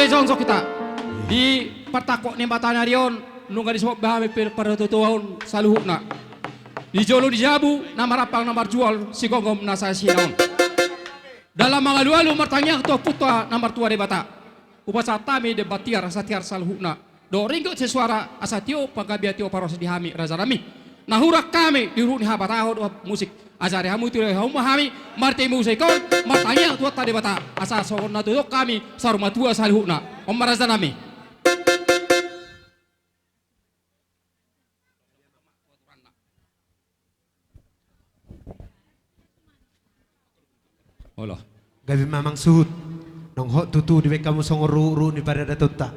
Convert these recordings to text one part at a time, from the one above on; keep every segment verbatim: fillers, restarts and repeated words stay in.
Jongjong hita di partangkok ni mata ni ari on, nunga disomba hami pe partutuhon saluhutna. Di jolo ni jabu na marampang na marjual, sigomgom na sae-saena on. Dalam mangalualu martangiang tu Ompunta na martua Debata, hupasahat hami demban tiar, asa tiar saluhutna. Dohot ringgot sisuara, asa tio panggabean tio parhorasan di hami rajanami. Na hurang hami di ruhut ni habatahon dohot musik. Asa di hamu tu hamu ma hami martimusik on, martangiang tu Ompunta Debata, asa songon na tongtong hami saur matua saluhutna. On ma rajanami. Olo. Gabe ma amang suhut. Nunga hot tutu dibaen hamu songon ruhut-ruhut ni paradatonta.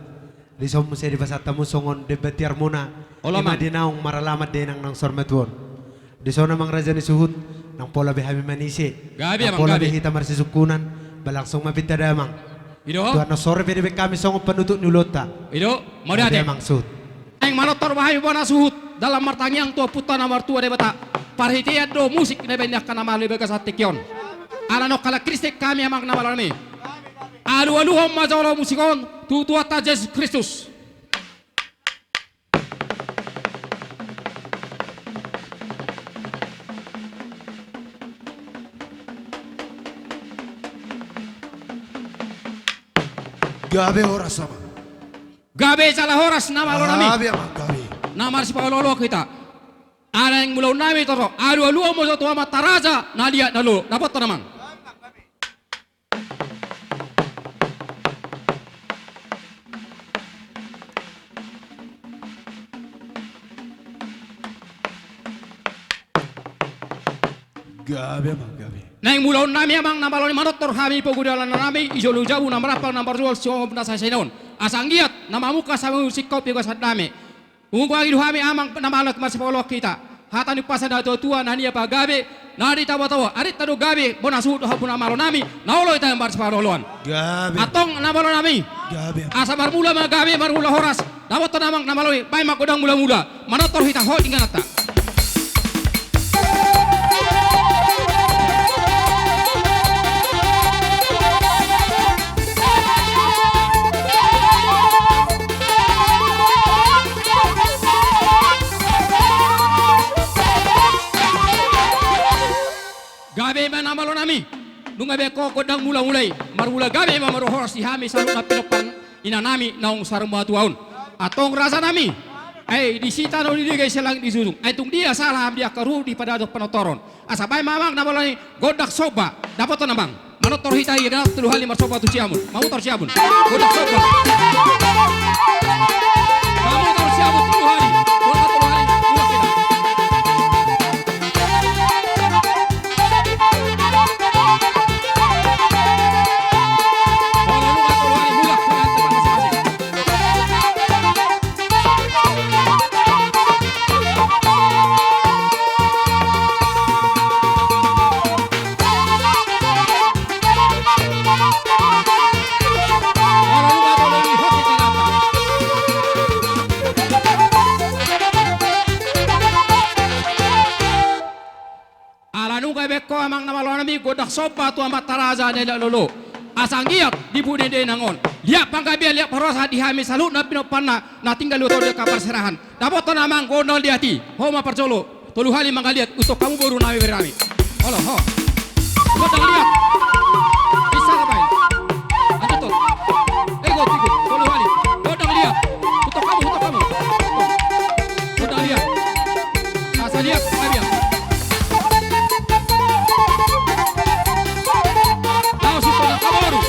Dison muse dipasahat hamu songon demban tiarmuna. Olo, i ma amang. Di naung maralaman di inang naung saur matua on. Dison amang raja ni suhut, nunga pola be hami manise. Gabe, nunga amang, pola be, gabe. Hita marsisungkunan, ba langsung ma pinta damang. I do. Tuan na sore pe dibaen hami songon panutup ni ulaonta. I do, mauliate. Gabe amang suhut. Naeng manortor ma hami bona suhut, dalam martangiang tu Ompunta na martua Debata. Parhitean do musik na baen ni angka na malo di bagasan tingki on. Ala nunga halak Kristen hami amang na malo nami. Alualuhon ma jolo musik on tu Tuhanta Jesus Kristus. Gabe horas amang. Gabe jala horas na malo nami. Gabe amang, gabe. Na marsipaolo-oloan hita. Ala naeng mulaon nami torop, alualuhon ma jolo tu amanta raja na liat na lolo, dapothon amang. Gabe amang, gabe. Naeng mulaon nami amang na malo nami manortor hami pogu dalan nami, i jolo jabu na marampang na marjual, sigomgom na sae-saena on. Asa anggiat na mamungka samusik kopi gasan dame. Unang agi do hami amang na malo marsipaoloan hita. Hata ni umpasa ni natuatua na nian pe gabe, na ditabo-tabo, arinta do gabe, bona suhut dohot bona malo nami, na olo hita marsipaolo-oloan. Gabe. Antong na malo nami. Gabe. Asa marmula ma gabe, marmula horas. Dapothon amang na malo i, baen ma gondang mula-mula. Manortor hita hot dingkananta. Gabe ma na malo nami. Nunga be ho gondang mula-mula i. Marmula gabe ma marhoras di hami saluhutna pinompar inanami naung saur matua on. Antong rajanami. Ai disi tano di dege selangit dijunjung. Ai tung dia sala hami di angka ruhut di padalan panortoron. Asa baen ma amang na malo nami gondang somba. Dapothon amang. Manortor hita i, tolu hali marsomba tu siamun. Mamutar siamun. Gondang somba. Mamutar siamun tolu hali. Gondang tolu hali. Mulak hita. Olo, mulak tolu hali. Mulak. Mulak. Ala nunga be ho amang na malo nami gondang somba tu amanta raja na liat na lolo. Asa anggiat di pudi ni inang on liat panggabean, liat parhorasan di hami saluhutna pinomparna na tinggal di huta on di angka parserahan. Dapothon amang gondang liat i. Ho ma parjolo. Tolu hali mangaliat, utok hamu boru nami, bere nami. Olo, ho. Gondang liat. Bisa ka baen? Lanjut, tot. Ikut, ikut. Tolu hali. Gondang liat. Utok hamu, utok hamu. Gondang liat. Asa liat, asa liat. Laos utok na kaboru.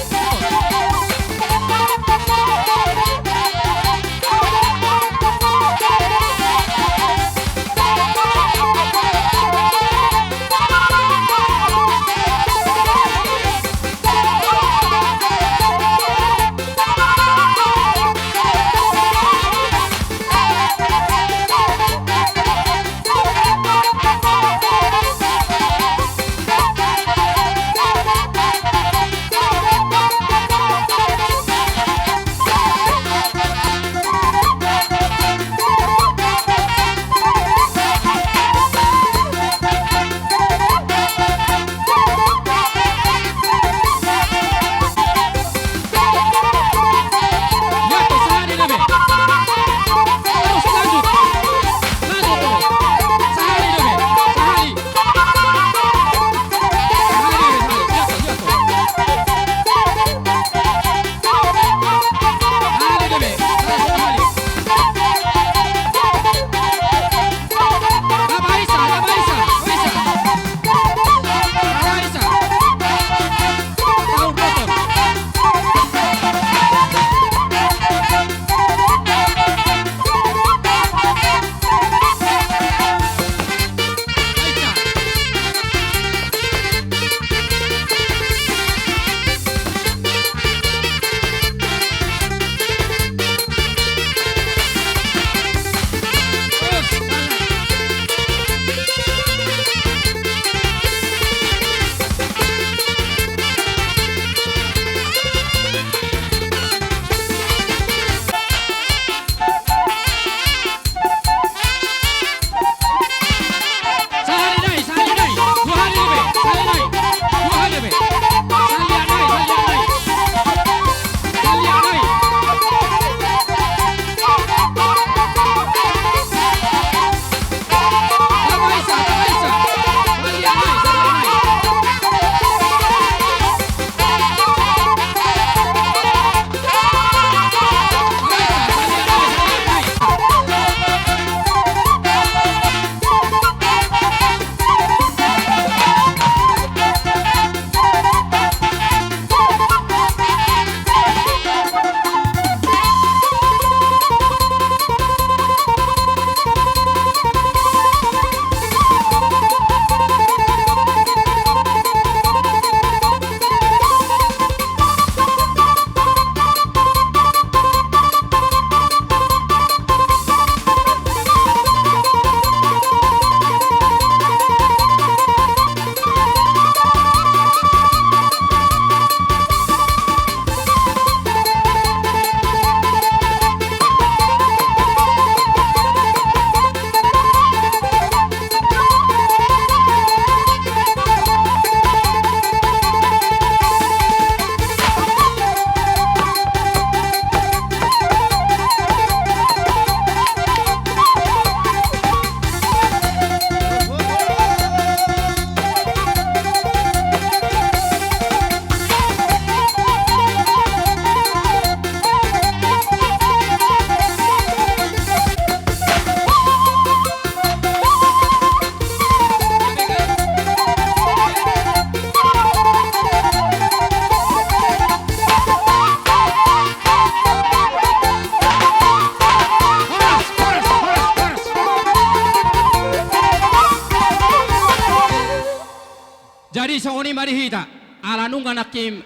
Songon i ma di hita, ala nunga nangkin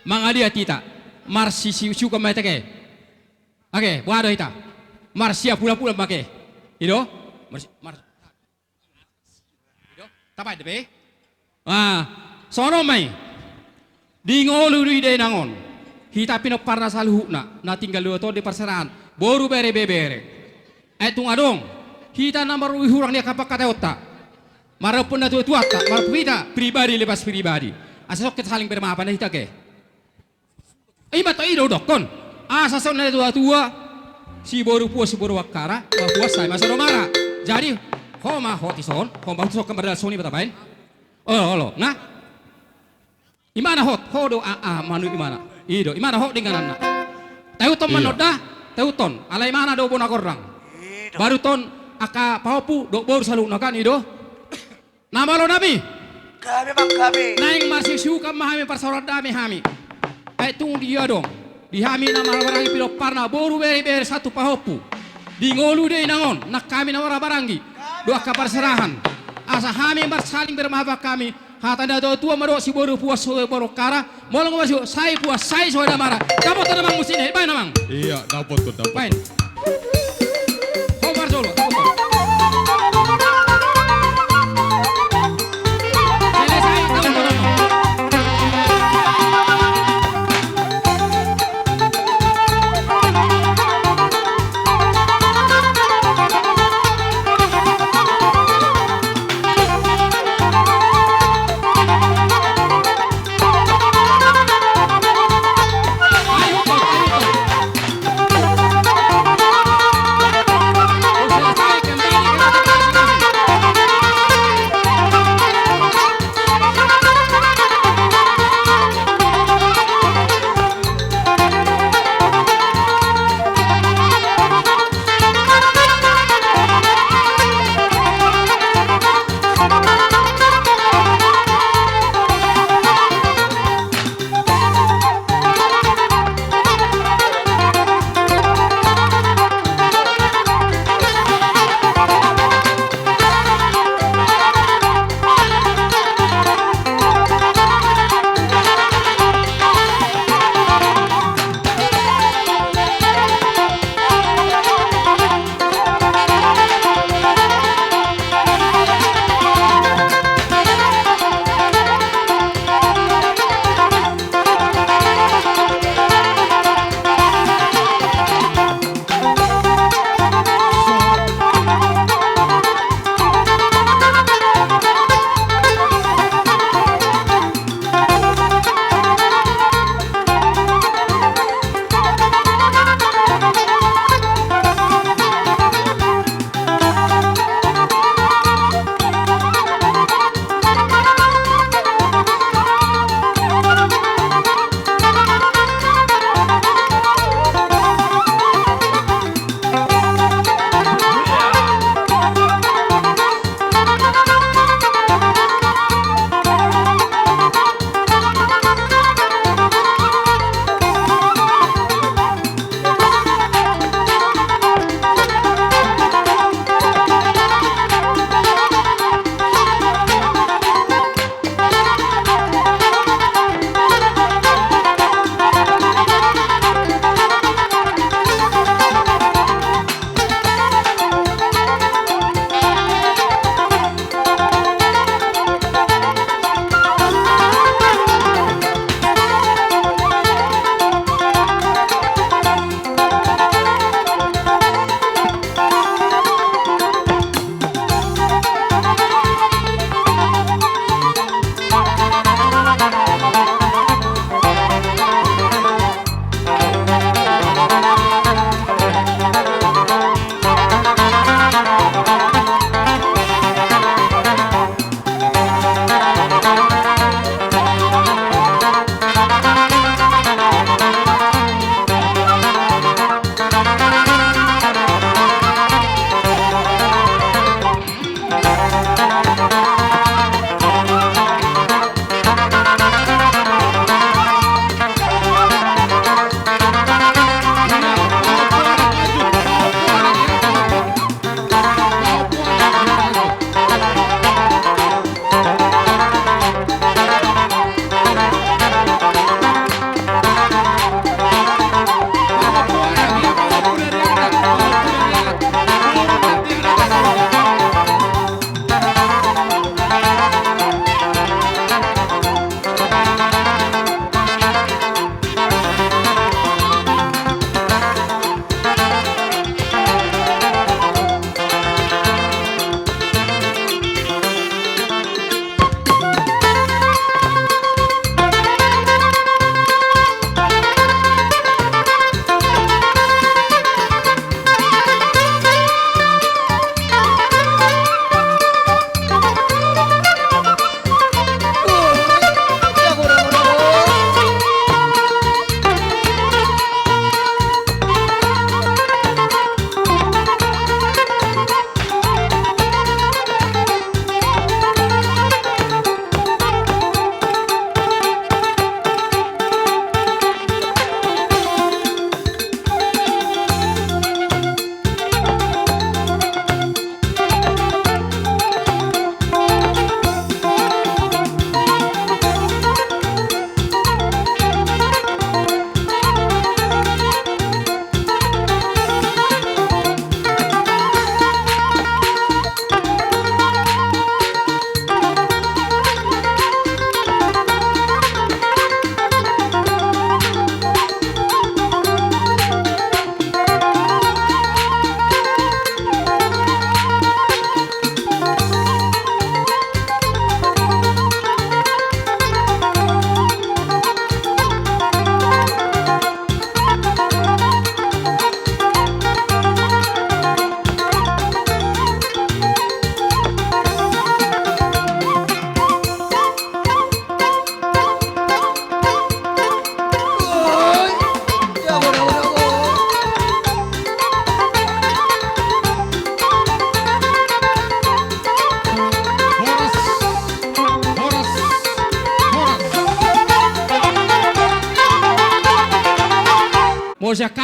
mangaliat hita, marsisiusiukan ma hita ke. Age, boha do hita? Marsiapulapulan ma ke. I do? Marsi-, mar-, i do? Tabaen dope? Ah, songon on ma i. Di ngolu di inang on, hita pinomparna saluhutna, na tinggal dua on di parserahan, boru, bere, ibebere. Ai tung adong hita na marhurang di angka pangkataionta, mardophon natuatuanta, marhite pribadi lepas pribadi, asa songon hita saling bermaafan hita ke. I ma tong i do hudokkon. Asa songon natuatua, siboru Puas, siboru Bakkara, ma Puas sai ma Sadomara. Jadi ho ma hot dison, ho ma hot dison, kan mardalan songon i ma tabaen. Olo, olo, na? Imana hot, ho do a, a, manu imana. I do, imana hot denggananna. Tahuthon ma nonda, tahuthon. Alai imana do bona gorrang. I do. Baru ton angka pahompu dohot boru saluhutna kan, i do. Na malo nami. Hami ma hami. Naeng marsiusiukan ma hami, parsaoran dame hami. Ai tung dia adong di hami na marhahamaranggi pinomparna boru, bere, ibebere sahat tu pahompu. Di ngolu di inang on, nang hami na marhahamaranggi dohot angka parserahan, asa hami marsaling bermaafan hami. Hata ni natuatua ma dohot siboru Puas, siboru Bakkara, molo nga marsiu sai Puas sai Sadomara. Dapothon amang musik i, baen amang. Iya, dapothon, dapothon. Baen. Ho marjolo, dapothon. Selesai, dapothon amang.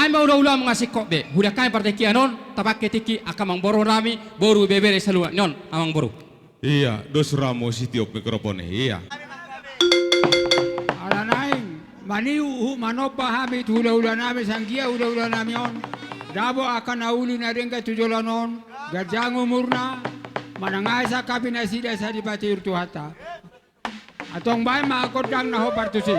Ai ma ulaulamu nga singkop be, huida hami partingkian on, tapangke tingki angka amangboru nami, boru, ibebere saluhutna on, amangboru. Ia, dos rohamu sitiop mikrofon i, ia. Ala naeng, maniuk huhut manomba hami tu hulahula nami sian angka hulahula nami on, dapot angka na uli na denggan tu joloan on, ganjang umurna, manang asa gabe nasida sai dipatiur Tuhanta. Antong baen ma gondang na hombar tusi.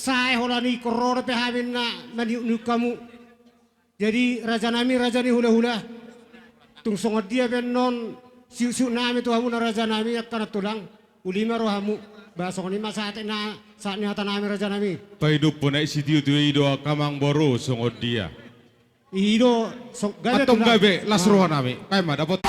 Sae holan i ingkon ro dope hami na maniukniuk hamu. Jadi rajanami, raja ni hulahula, tung songon dia pe annon siuksiuk nami tu hamu na rajanami angka na tulang. Uli ma rohamu. Ba songon i ma sahat na, sahat ni hata nami rajanami. Paidophon aek sitiotio i do angka amangboru songon dia. I do, so, gabe antong tulang. Gabe las roha nami. Baen ma dapot.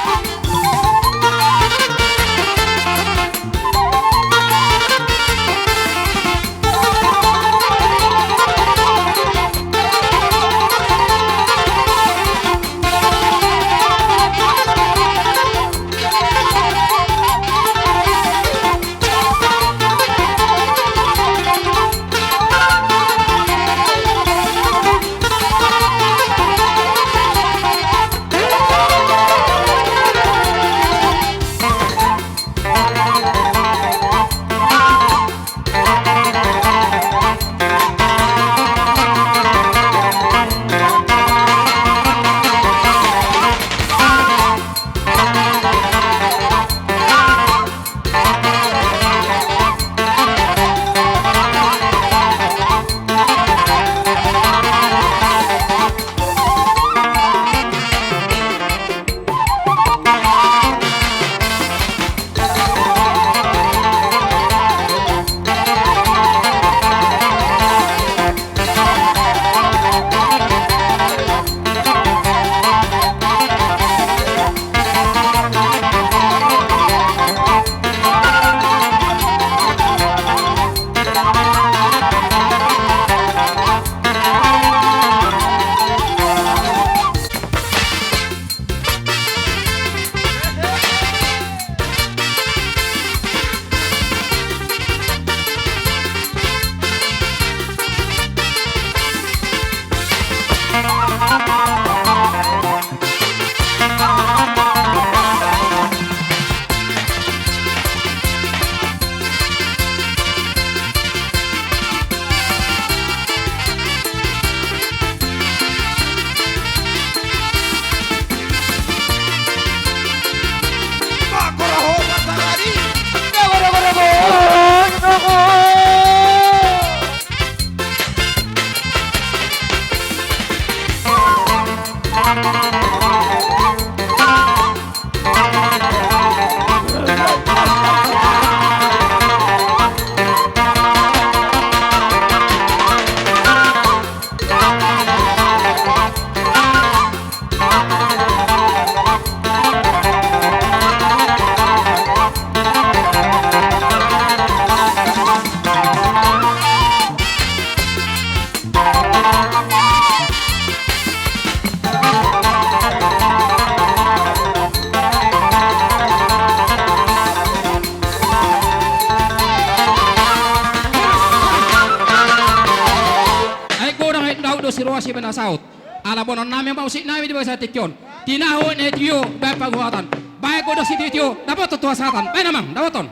Aek godang aek daut do siroha sibaen na saut. Ala boanon nami ma usik nami di bagasan tingki on. Tinahu na tio baen pagohatan. Baen godang sitiotio dapoton tu hasahatan. Baen amang dapoton.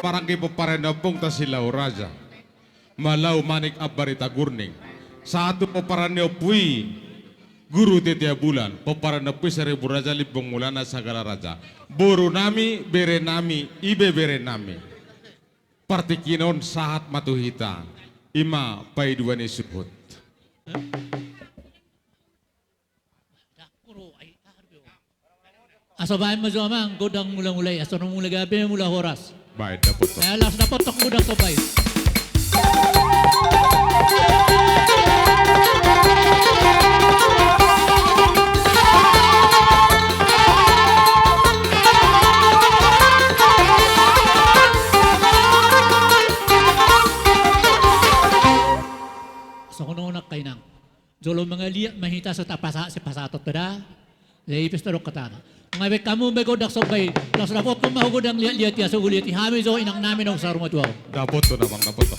Maranggi pomparan ni ompung Tasilau Raja. Malau Manik Ambarita Gurning. Sahat tu pomparan ni ompu i Guru Tetea Bulan, pomparan ni ompu i Seribu Raja Limbong Mulana Sagala Raja. Boru nami, bere nami, ibebere nami. Partingkian on sahat ma tu hita. I ma paidua ni suhut. Asa baen ma jo amang godang mula-mula i, asa na mula gabe mula horas. Baen dapoton. Eh, las dapoton godang somba i. Songon on angka inang. Jolo mangaliat ma hita so tapasahat sipasahatonta da. Jadi pesta dok katana. Nga baen hamu baen godang somba i. Laos dapothon ma ho godang liat-liat i asa huliati hami jo inang nami naung saur matua on. Dapothon amang, dapothon.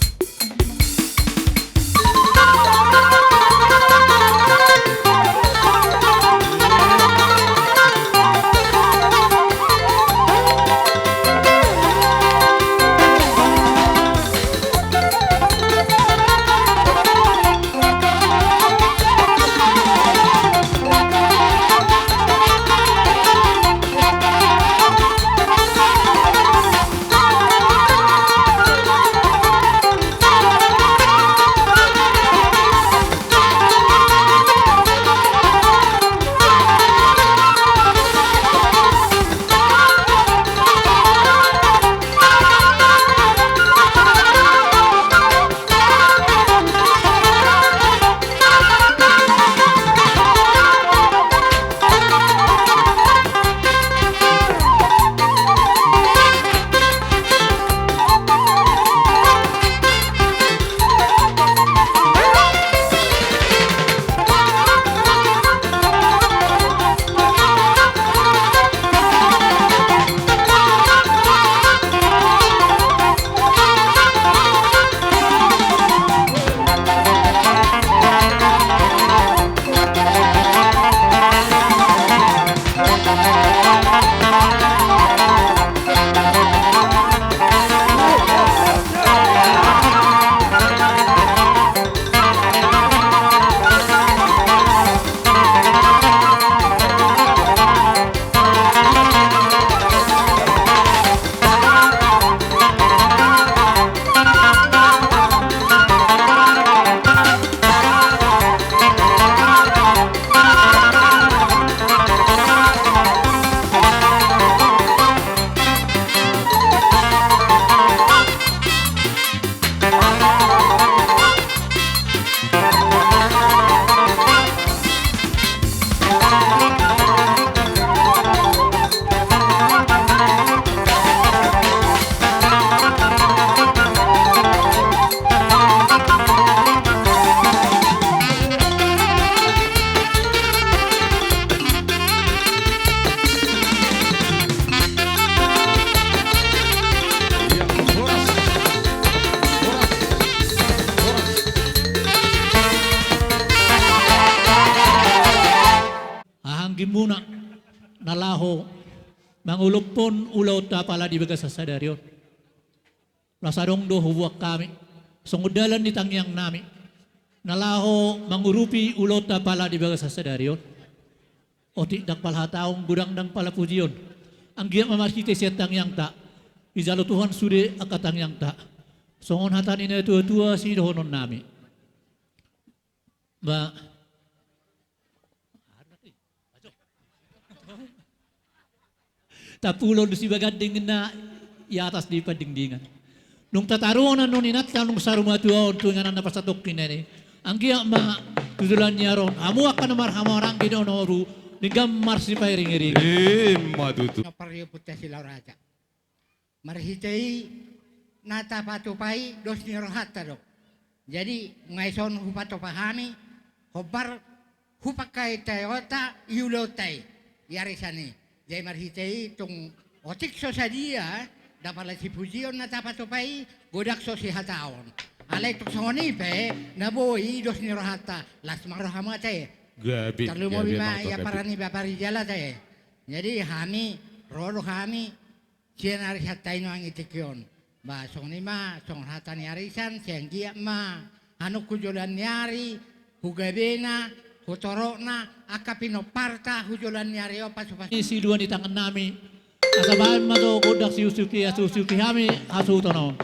Tuna, na laho mangolophon ulaonta apala di bagasan sadari on. Las adong do huboan hami songon dalan ni tangiangnami na laho mangurupi ulaonta apala di bagasan sadari on. Otik ndang pala hataon, godang ndang pala pujion. Anggiat ma marhite sian tangiangta, dijalo Tuhan sude angka tangiangta. Songon hata ni natuatua sidohononnami. Ba. Tapulon do sibaganding ninna i atas di pandingdingan. Nunga tataruhon annon inanta nunga saur matua on tu inganan na parsatongkin i. Anggiat ma tu joloan ni ari on hamu angka na marhahamaranggi dohot na marboru, denggan marsipairingiring. Ima tutu. Na pariuputa silauraja. Marhite i na tapatupa i dos ni rohanta do. Jadi nunga dison hupatupa hami hombar hupangkataion hata i ulaonta i, i arisan i. Jadi marhite i tung otik so sadia, ndang pala sipujion na tapatupa i, godang so sihataon. Alai tung songon i pe na boi dos ni rohanta, las ma roham ate. Gabe, gabe ma i, amang, gabe. Ia parani bapari jala ate. Jadi hami ro do hami sian arisanta i nuaeng di tingki on. Ba songon i ma songon hata ni arisan, sai anggiat ma annon tu joloan ni ari, tu gabena, tu torokna, angka pinomparta tu joloan ni ari on pasupasu. Silua ni tangannami, asa baen ma do gondang siusiuki, asa usiuki hami hasuhuton on.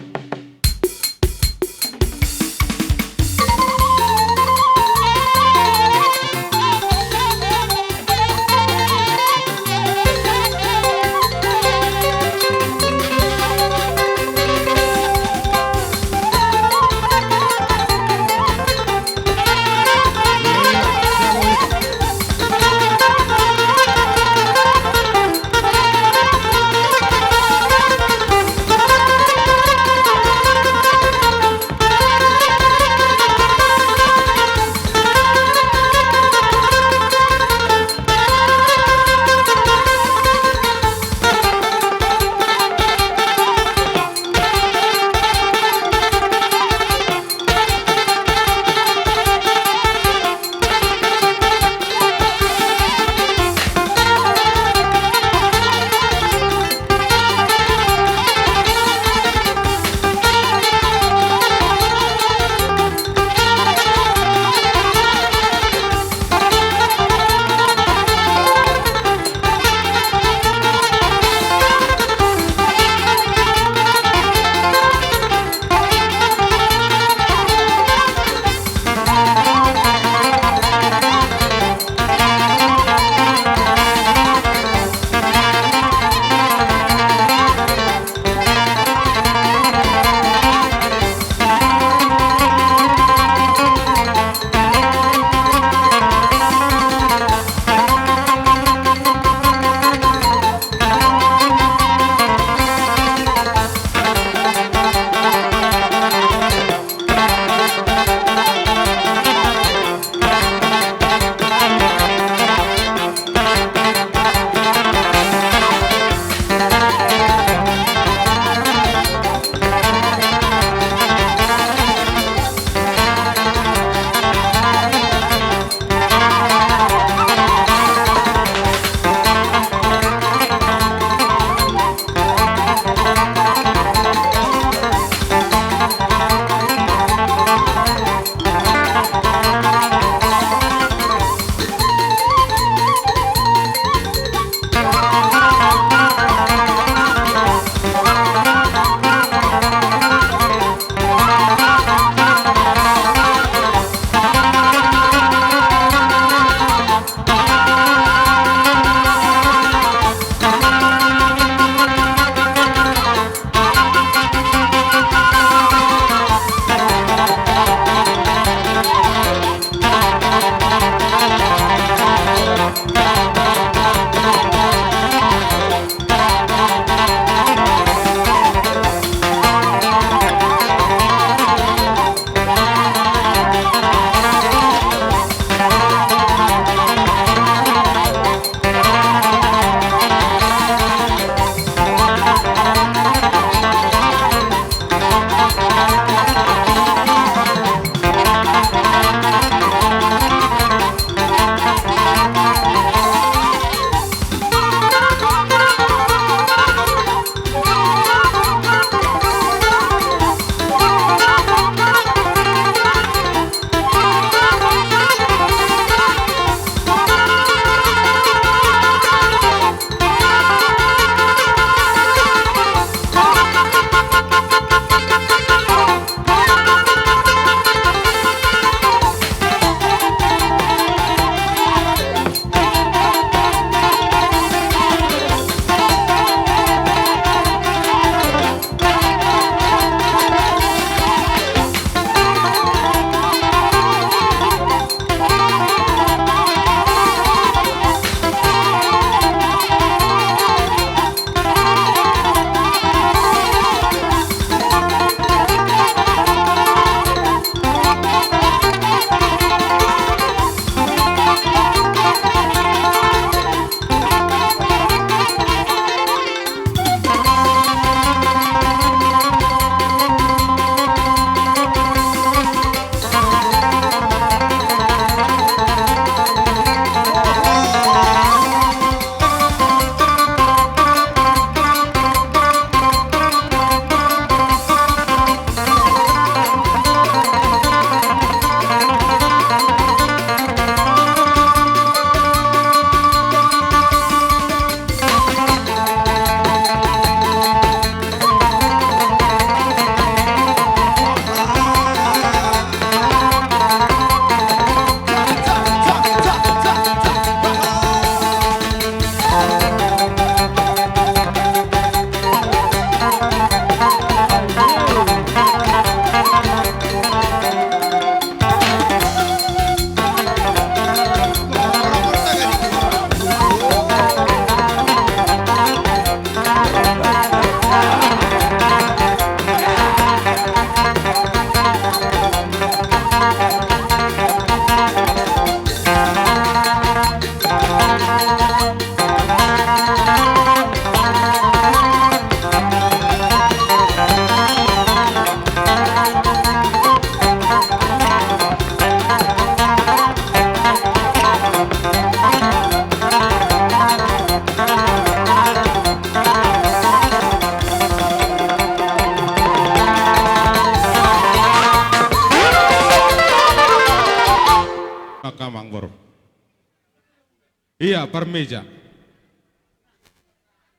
Ia, parmeja.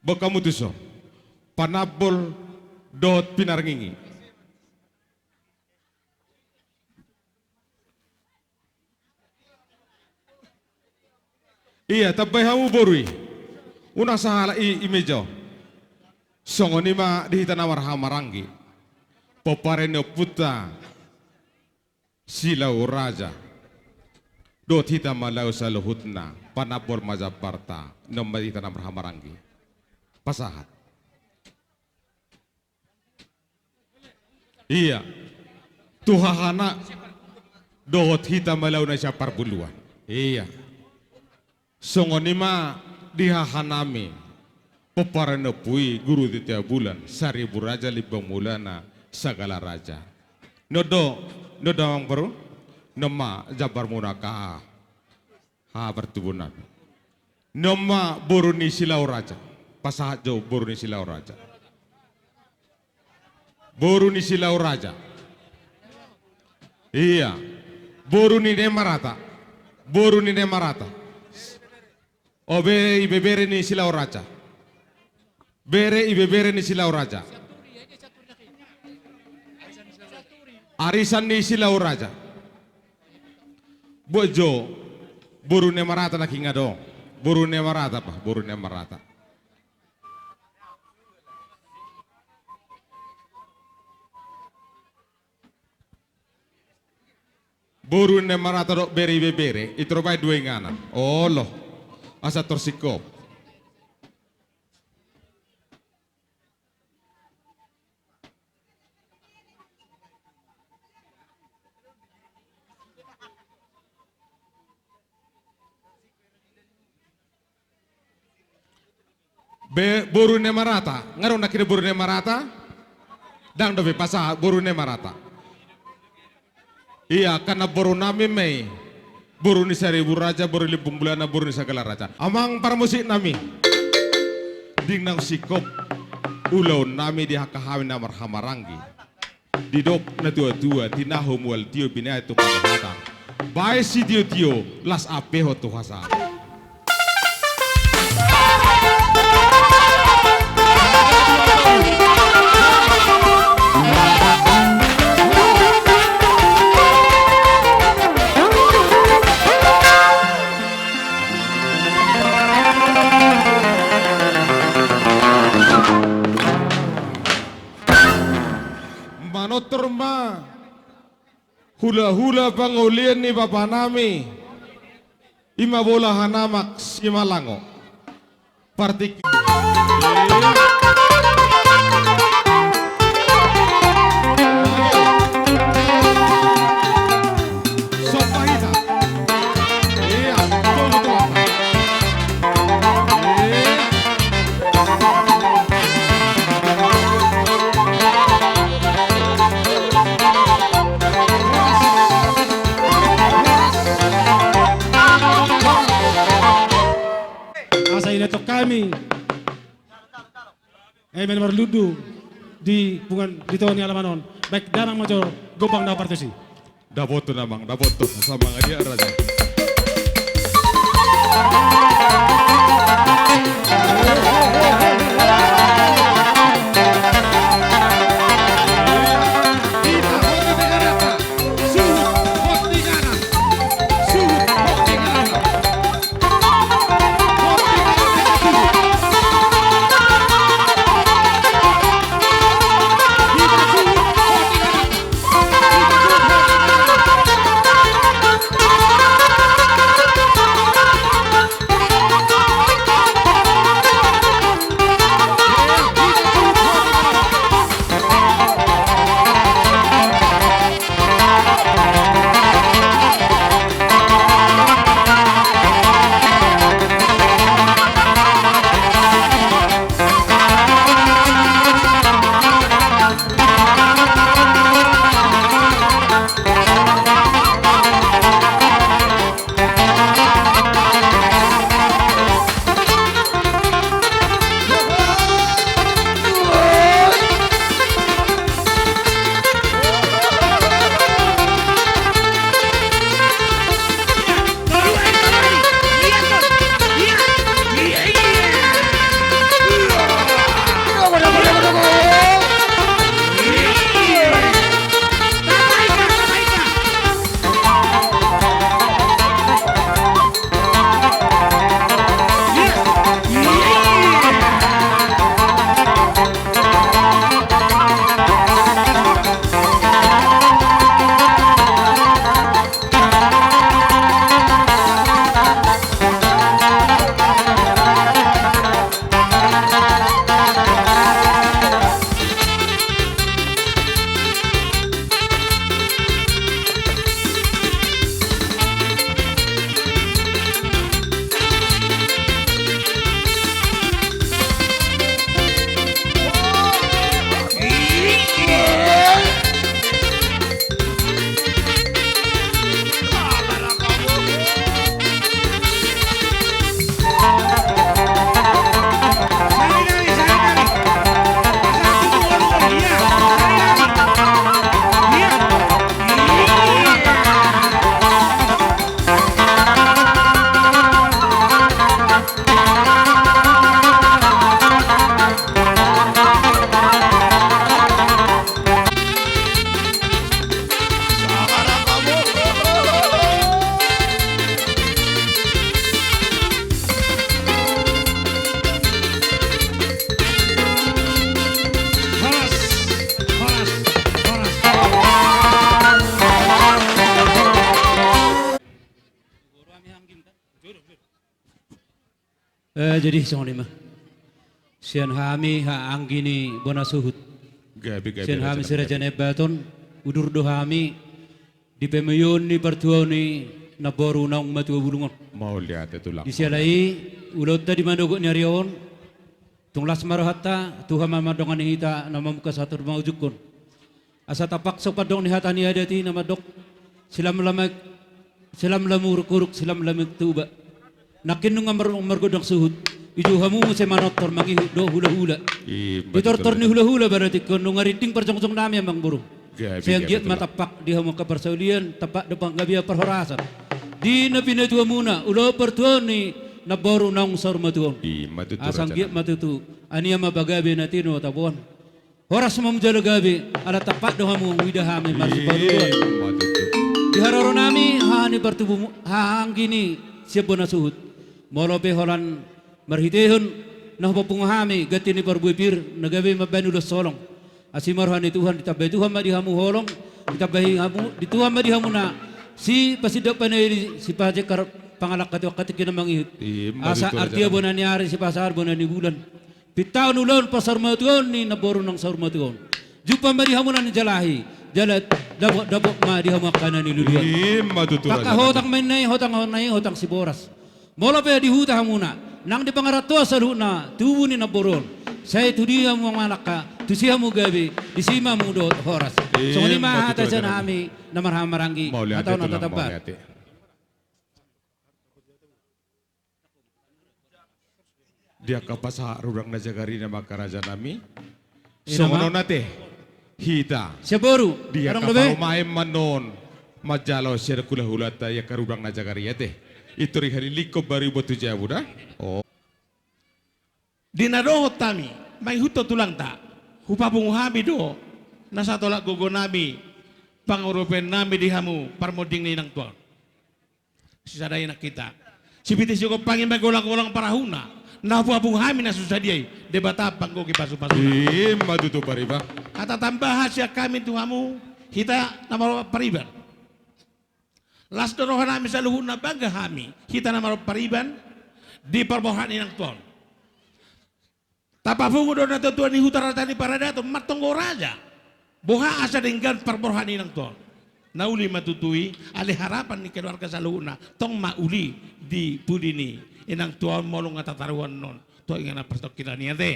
Boan hamu tuson. Panambol dohot pinarngingi. Ia, tambai hamu boru i. Unang sahala i, i meja on. Songon i ma di hita na marhahamaranggi. Pomparan ni ompunta Silau Raja. Dohot hita ma laho saluhutna, panambol ma jambarta, nunga di hita na marhahamaranggi. Pasahat. Ia. Tu hahana dohot hita ma laho na sian parbuluan. Ia. Songon i ma di hahanami. Pomparan ni ompu i, Guru Titiabulan, Saribu Raja, Limbong Mulana, Sagala Raja. Nunga do, nunga do amang boru, nunga ma jambarmuna ka. Ha, partubuan. Nunga ma boru ni Silau Raja. Pasahat jo boru ni Silau Raja. Boru ni Silau Raja. Ia. Boru ni Nemarata. Boru ni Nemarata. O, bere ibebere ni Silau Raja. Bere ibebere ni Silau Raja. Arisan ni Silau Raja. Boan jo, boru Nemarata na kinga do. Boru Nemarata, bah, boru Nemarata. Boru Nemarata dohot bere ibebere, i tor baen dua inganan. Olo. Asa tor singkop. Be, boru Nemarata. Nga adong nangkin boru Nemarata? Ndang dope, pasahat boru Nemarata. Ia, angka namborunami ma i. Boru ni Saribu Raja, boru ni Limbong Mulana, boru ni Sagala Raja. Amang parmusiknami. Ding naung singkop ulaonnami di angka hami na marhahamaranggi. Didok natuatua, tinahu mual tio, binahen tu pandohatan. Baen sitiotio, las ampehon tu hasahatan. Manortor ma hulahula pangaulian ni bapanami, i ma Bolahanama Simalango. Partingki. Somba hita. Ia, betul, betul. Ia. Asa idaton hami eme na marlundu di punguan di togu ni alaman on. Baik, damang ma jo gombang na partusi. Dapothon amang, dapothon. Sama dia raja. Eh, jadi songon i ma. Sian hami haha anggi ni bona suhut. Gabe, gabe, sian hami Raja Nami. Si Raja Nabaton, udur do hami di pamoion ni partuaon ni namboru naung matua bulung on. Mauliate tulang. Di siala i, ulaonta di manogot ni ari on, tung las ma rohanta, Tuhan ma mandongani hita na mamungka sahat tu mangujunghon. Asa tapak so pandok ni hata ni adat i na mandok, silam lamek, silam lamuruk-uruk, silam lamek tuba. Nangkin nunga mar-, margondang suhut, ijo hamu muse manortor mangihut dohot hula-hula. Di tortor ni hula-hula, berarti nunga rinding parjongjong nami amang boru. Gabe, gabe tulang. Sai anggiat ma tapak di hamu angka parsaulian, tapak do panggabean parhorasan. Di na pinatua muna, ulaon partuaon ni namboru naung saur matua on. Asa anggiat ma tutu, ania ma pagabe na tinopa taboan. Horas ma mujalo gabe, ala tapak do hamu huida hami marsiparuan. Di haroro nami, haha ni partubu, haha anggi ni sian bona suhut. Molo pe holan marhitehon na hupapungu hami ganti ni parbue pir, na gabe mambahen ulos holong. Asi ma roha ni Tuhan, ditambai Tuhan ma di hamu holong, ditambai hamu, di Tuhan ma di hamu na sipasindang panaili, sipajengkar pangalangka tu angka tingki na mangihut. Asa artia bona ni ari, sipasahat bona ni bulan. Pintaon ulaon parsaurmatuaon ni namboru naung saurmatuaon. Jumpa ma di hamu na ninjalahi, jala dapot-dapot ma di hamu angka na niluluan. Ima tutu, Raja Nami. Hotang ma inna i, hotang hona i, hotang siboras. Molo pe di huta hamuna, nang di pangarantoan saluhutna tubu ni namboru on, sai tu dia hamu mangalangka, tusi hamu gabe, disi ma hamu dohot horas. Songon i ma hata sian hami na marhaha maranggi. Mauliate, hata on tulang, hata tamba. Mauliate. Di angka pasahat rudang na jagar i ma angka, Raja Nami. Songon on ate. Hita. Sian boru. Di angka parumaen ma annon manjalo sian hulahulanta i angka rudang na jagar i ate. Intor i halilingkon baru i boan tu jabu da. Di na dohot hami mangihuthon tulangta, hupapungu hami do na satolap gogo nami, pangurupion nami di hamu parmonding ni inang tuaon. Sisada i nang hita. Sipitik sigompangi ma golang-golang parahuna. Na hupapungu hami na so sadia i, Debata panggohi pasu-pasuna. Ima tutu, pariban. Hata tambahan sian hami tu hamu, hita na marpariban. Las do roha nami saluhutna, bangga hami, hita na marpariban di parborhat ni inang tuaon. Tapapungu do na tuatua ni huta raja ni paradaton, martonggo raja. Boha asa denggan parborhat ni inang tuaon. Na uli ma tutu i, ale harapan ni keluarga saluhutna, tong ma uli di pudi ni inang tuaon molo nga tataruan non. Tua inganan partongkilan i ate.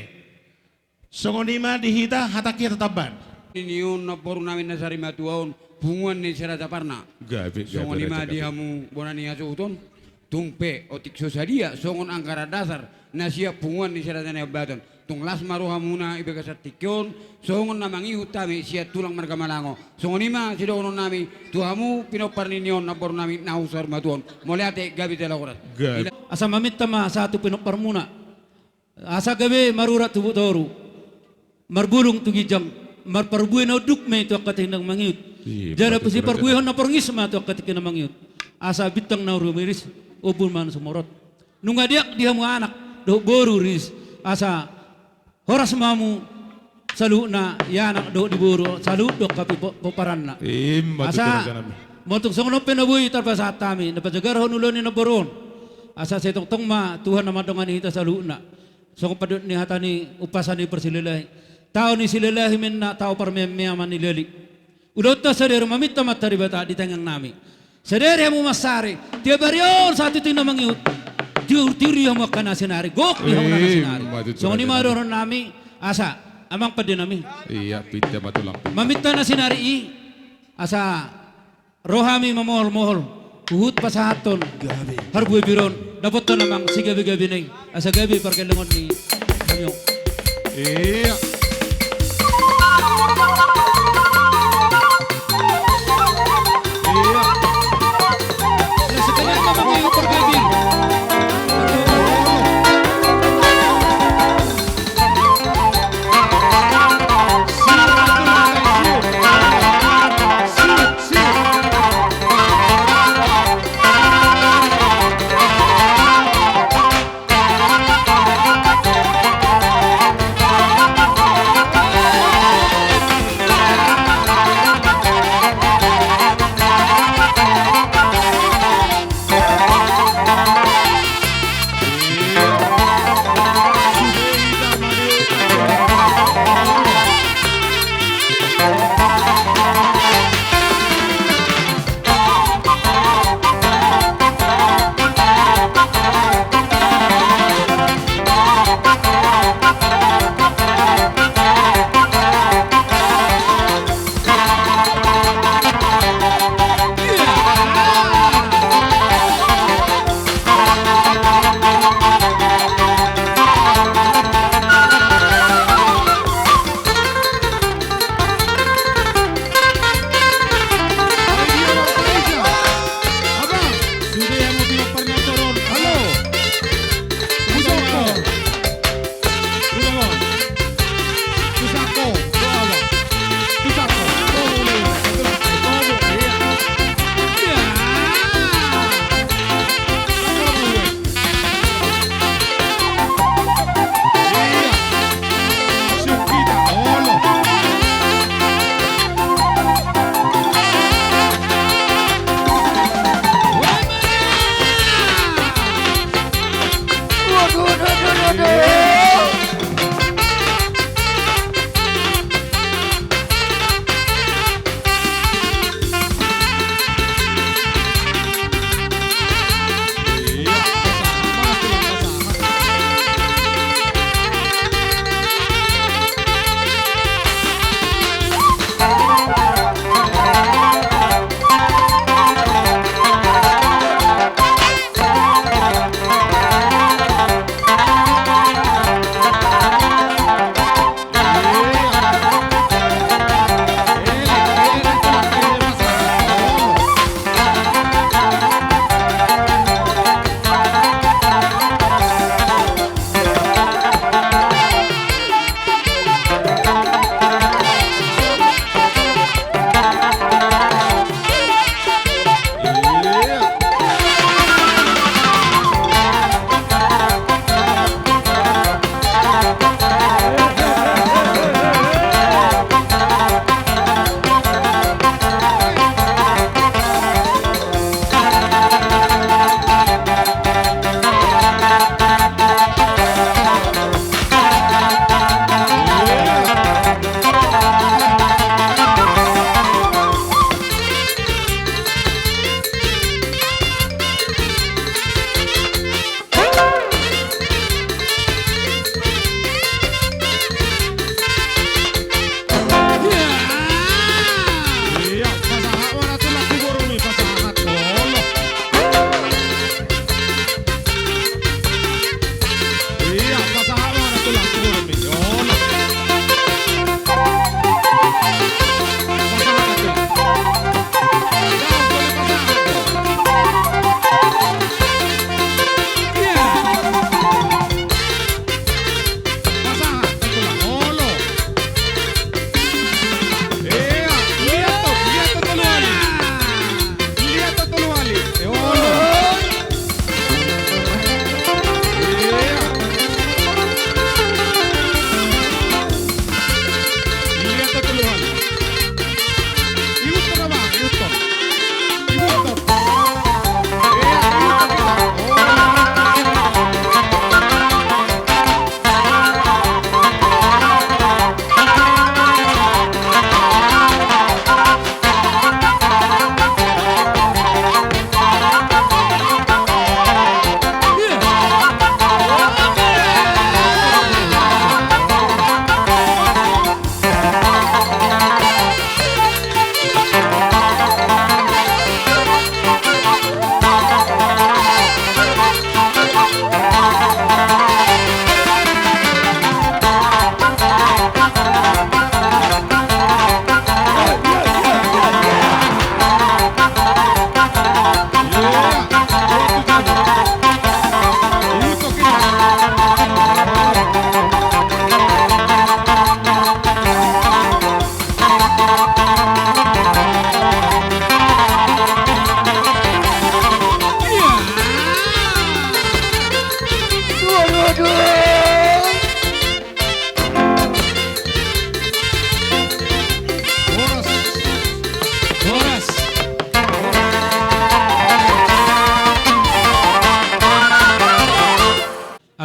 Songon i ma di hita, hata hita tambahan. Ni on namboru nami na sarimatua on, punguan ni si Raja Parna. Gabe, gabe. Songon i ma di hamu bona ni hasuhuton. Tung pe otik so sadia songon anggaran dasar na sian punguan ni si Raja Nabaton. Tung las ma rohamuna di bagasan tingki on, songon na mangihut hami sian tulang marga Malango. Songon i ma sidohonon nami tu hamu pinompar ni on namboru nami naung saurmatua on. Mauliate, gabe jala horas. Gabe. Asa maminta ma sahat tu pinomparmuna. Asa gabe marurat tu botoru, marbulung tu ginjang, marparbue na unduk ma i tu angka tingki na mangihut. Jala siparbuehon na porngis ma tu angka tingki na mangihut. Asa bintang na rumiris, ombun ma na sumorot. Nunga diak di hamu anak dohot boru riris, asa horas ma hamu saluhutna, di anak dohot di boru, saluhut dohot angka pi-, po-, pomparanna. Ima tutu, Raja Nami. Asa molo tung songon on pe na boi tarpasahat hami, na pajagarhon ulaon ni namboru on. Asa sai tongtong ma Tuhan na mandongani hita saluhutna. Songon pandok ni hata ni umpasa ni Parsilalahi. Tao ni Silalahi ma inna, tao parmeameaman ni lali. Ulaonta sadari on maminta ma tu Debata di tangiang nami. Sadari hamu mansari, tiap ari on sahat tu tingki na mangihut. Tiur-tiur di hamu angka na sinari, gok di hamu na sinari. Ima tutu, Raja Nami. Songon i ma dohonon nami, asa, amang pande nami. Ia, pinta ma tulang. Maminta na sinari i, asa ro hami mamohol-mohol, huhut pasahathon harbue pir on, dapothon amang sigabegabena i, asa gabe pargellengon ni hami on. Ia. Ia.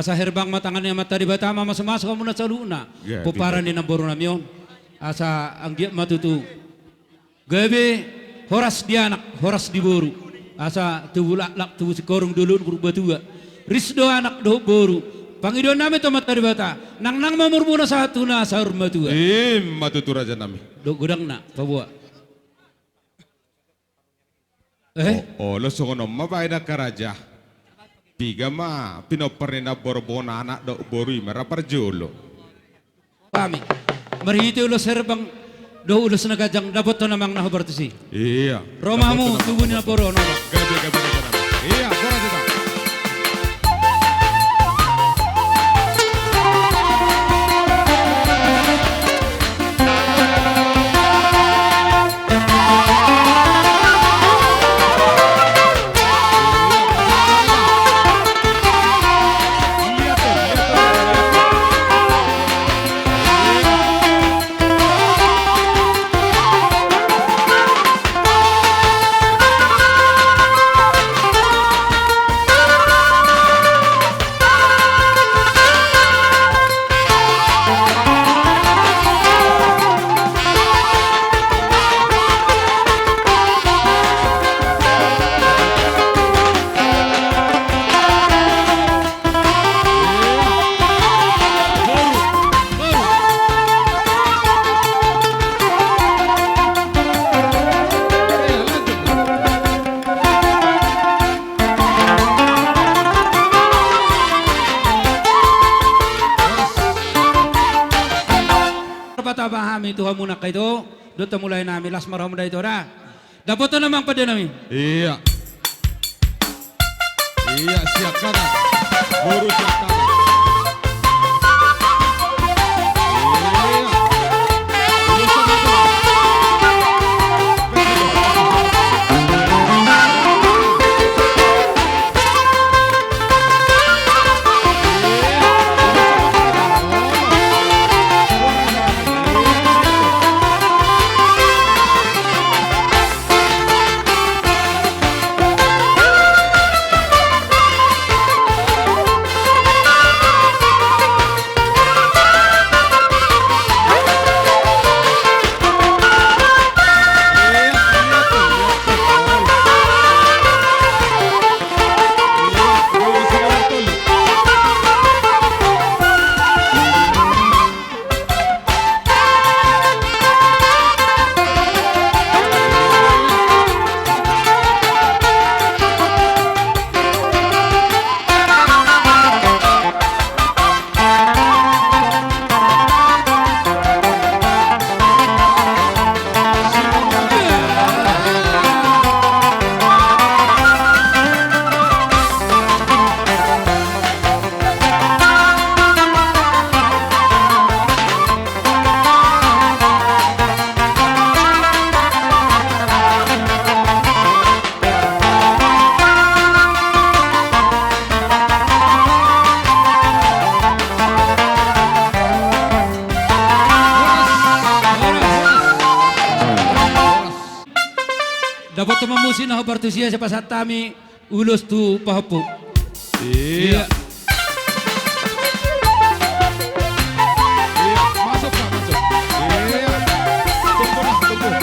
Asa herbang ma tangan ni Amanta Debata, mamasumasu hamuna saluhutna. Pomparan ni namboru nami on. Asa anggiat ma tutu gabe horas di anak, horas di boru. Asa tubu laklak, tubu singkoru, dohot purbatua. Ris do anak dohot boru. Pangidoan nami tu Amanta Debata, nangnang ma umurmuna sahat tu na saur matua. I ma tutu, raja nami. Dohot godangna paboa. Eh? O, olo, songon on ma baen, angka raja. Piga ma pinompar ni namboru, bona anak dohot boru, i ma ra parjolo. Hami marhite ulos herbang dohot ulos na ganjang, dapothon amang na hombar tusi. Ia. Ro ma hamu, dapothon amang, tubu ni namboru on. Gabe, gabe, gabe, gabe. Ia, bora kita. Patama hami tu hamu na angka ito, dohot hamulai nami, las ma rohamu da ito da. Dapothon amang pande nami. Ia. Ia, siap tangan. Boru siap tangan. Ia. Dapothon ma musik na hombar tusi, asa pasahat hami ulos tu pahompu. Ia. Ia. Ia, masuk, Pak, masuk. Ia. Tunggu, Pak, tunggu. Ia.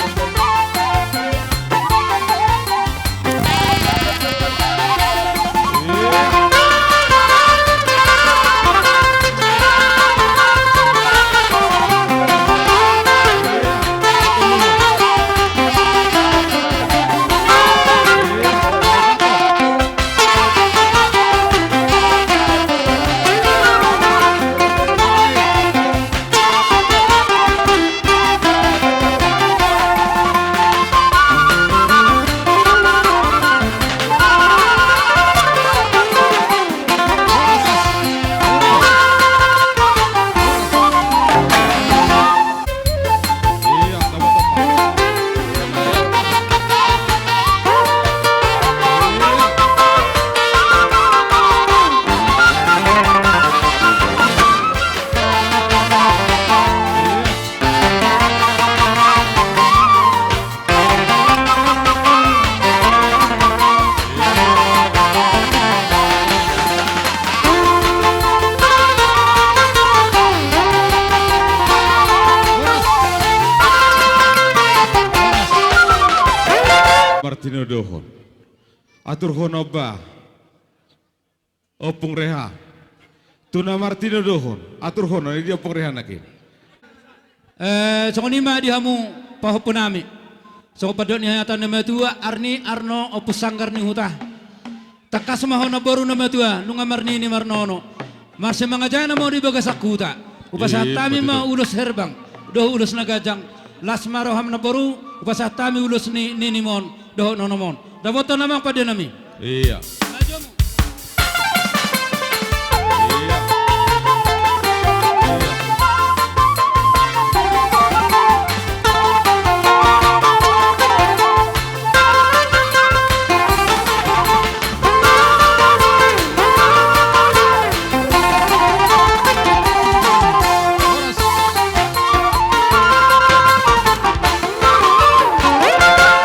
Martinodohon. Aturhon, Oba. Ompung Reha. Tu na martinodohon. Aturhon, on i di Ompung Reha nangkin. Eh, songon i ma di hamu pahompu nami. Songon pandok ni hata ni na matua, arni arno ompu sanggar ni huta. Tangkas ma ho namboru na matua, nunga marnini marnono. Marsimangajahan ma ho di bagasan huta. Hupasahat hami ma ulos herbang dohot ulos na ganjang. Las ma roham namboru, hupasahat hami ulos ni ninimon dohot nonomon. Dapotan amang pande nami. Iya. Iya.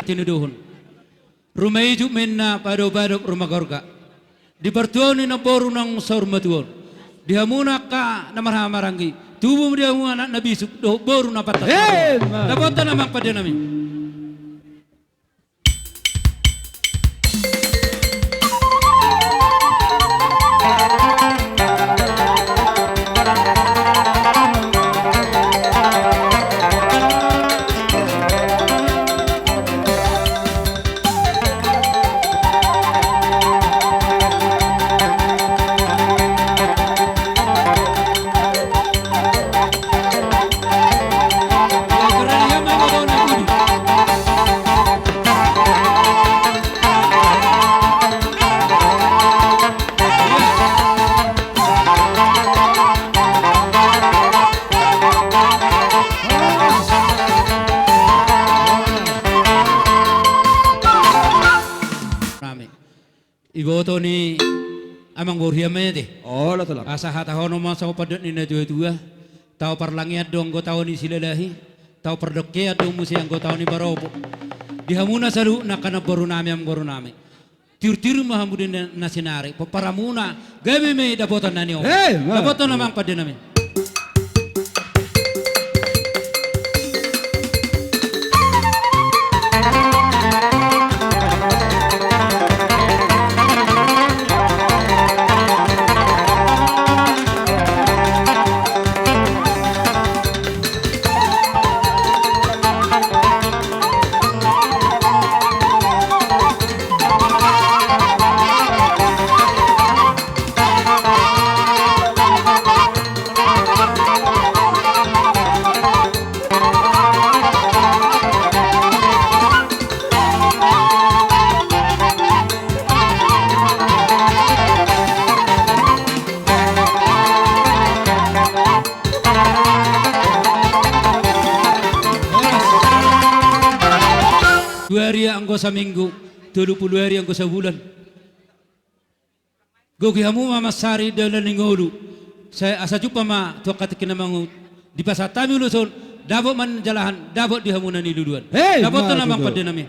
Tinodohon. Ruma ijuk ma inna, padopadop ruma gorga. Di partuaon ni namboru naung saur matua on. Di hamu angka na marhahamaranggi, tubu ma di hamu anak na bisuk dohot boru na pantas. Dapotan amang pande nami. Iboto ni amang boru hian ma i ate. Asa hatahonon ma songon pandok ni natuatua. Tao parlangean do anggo tao ni silalahi. Tao pardongkean do muse anggo tao ni parompu. Di hamuna saluhutna angka namboru nami, amang boru nami. Tiurtiur ma hamu di na, na sinari, pomparanmuna gabe ma i dapotan na nion. Dapotan amang pande nami. Dua ari anggo saminggu, tolu pulu ari anggo sabulan. Gogi hamu ma mansari dalan ni ngolu. Sai asa jumpa ma tu angka tingki na mangihut. Dipasahat hami ulos on, dapot ma na nijalahan, dapot di hamu na niluluan. Dapotan amang pande nami.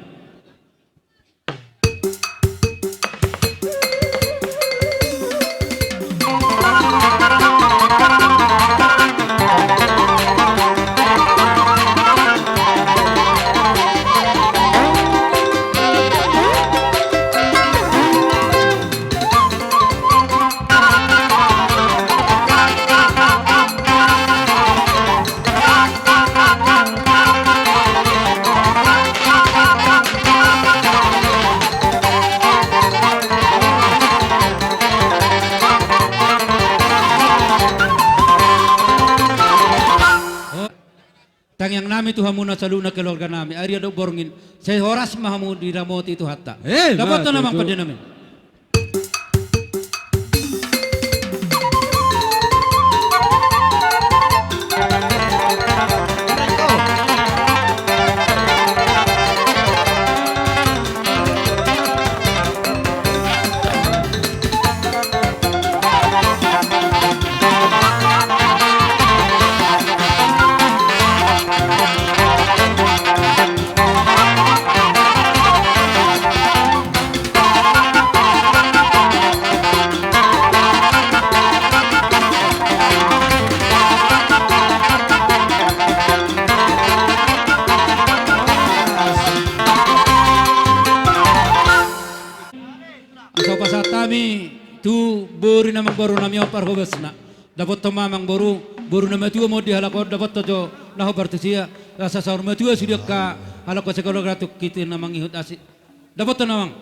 Tangiang nami tu hamuna saluhutna keluarga nami, aria dohot borngin, sai horas ma hamu diramoti Tuhanta. Dapotan amang pande nami. Nami on parhobasna. Dapothon ma amang boru, boru na matua ma on di halak on, dapothon jo na hombar tusi, asa saur matua sude angka halak on, segala gala tungkiti na mangihut asi. Dapothon amang.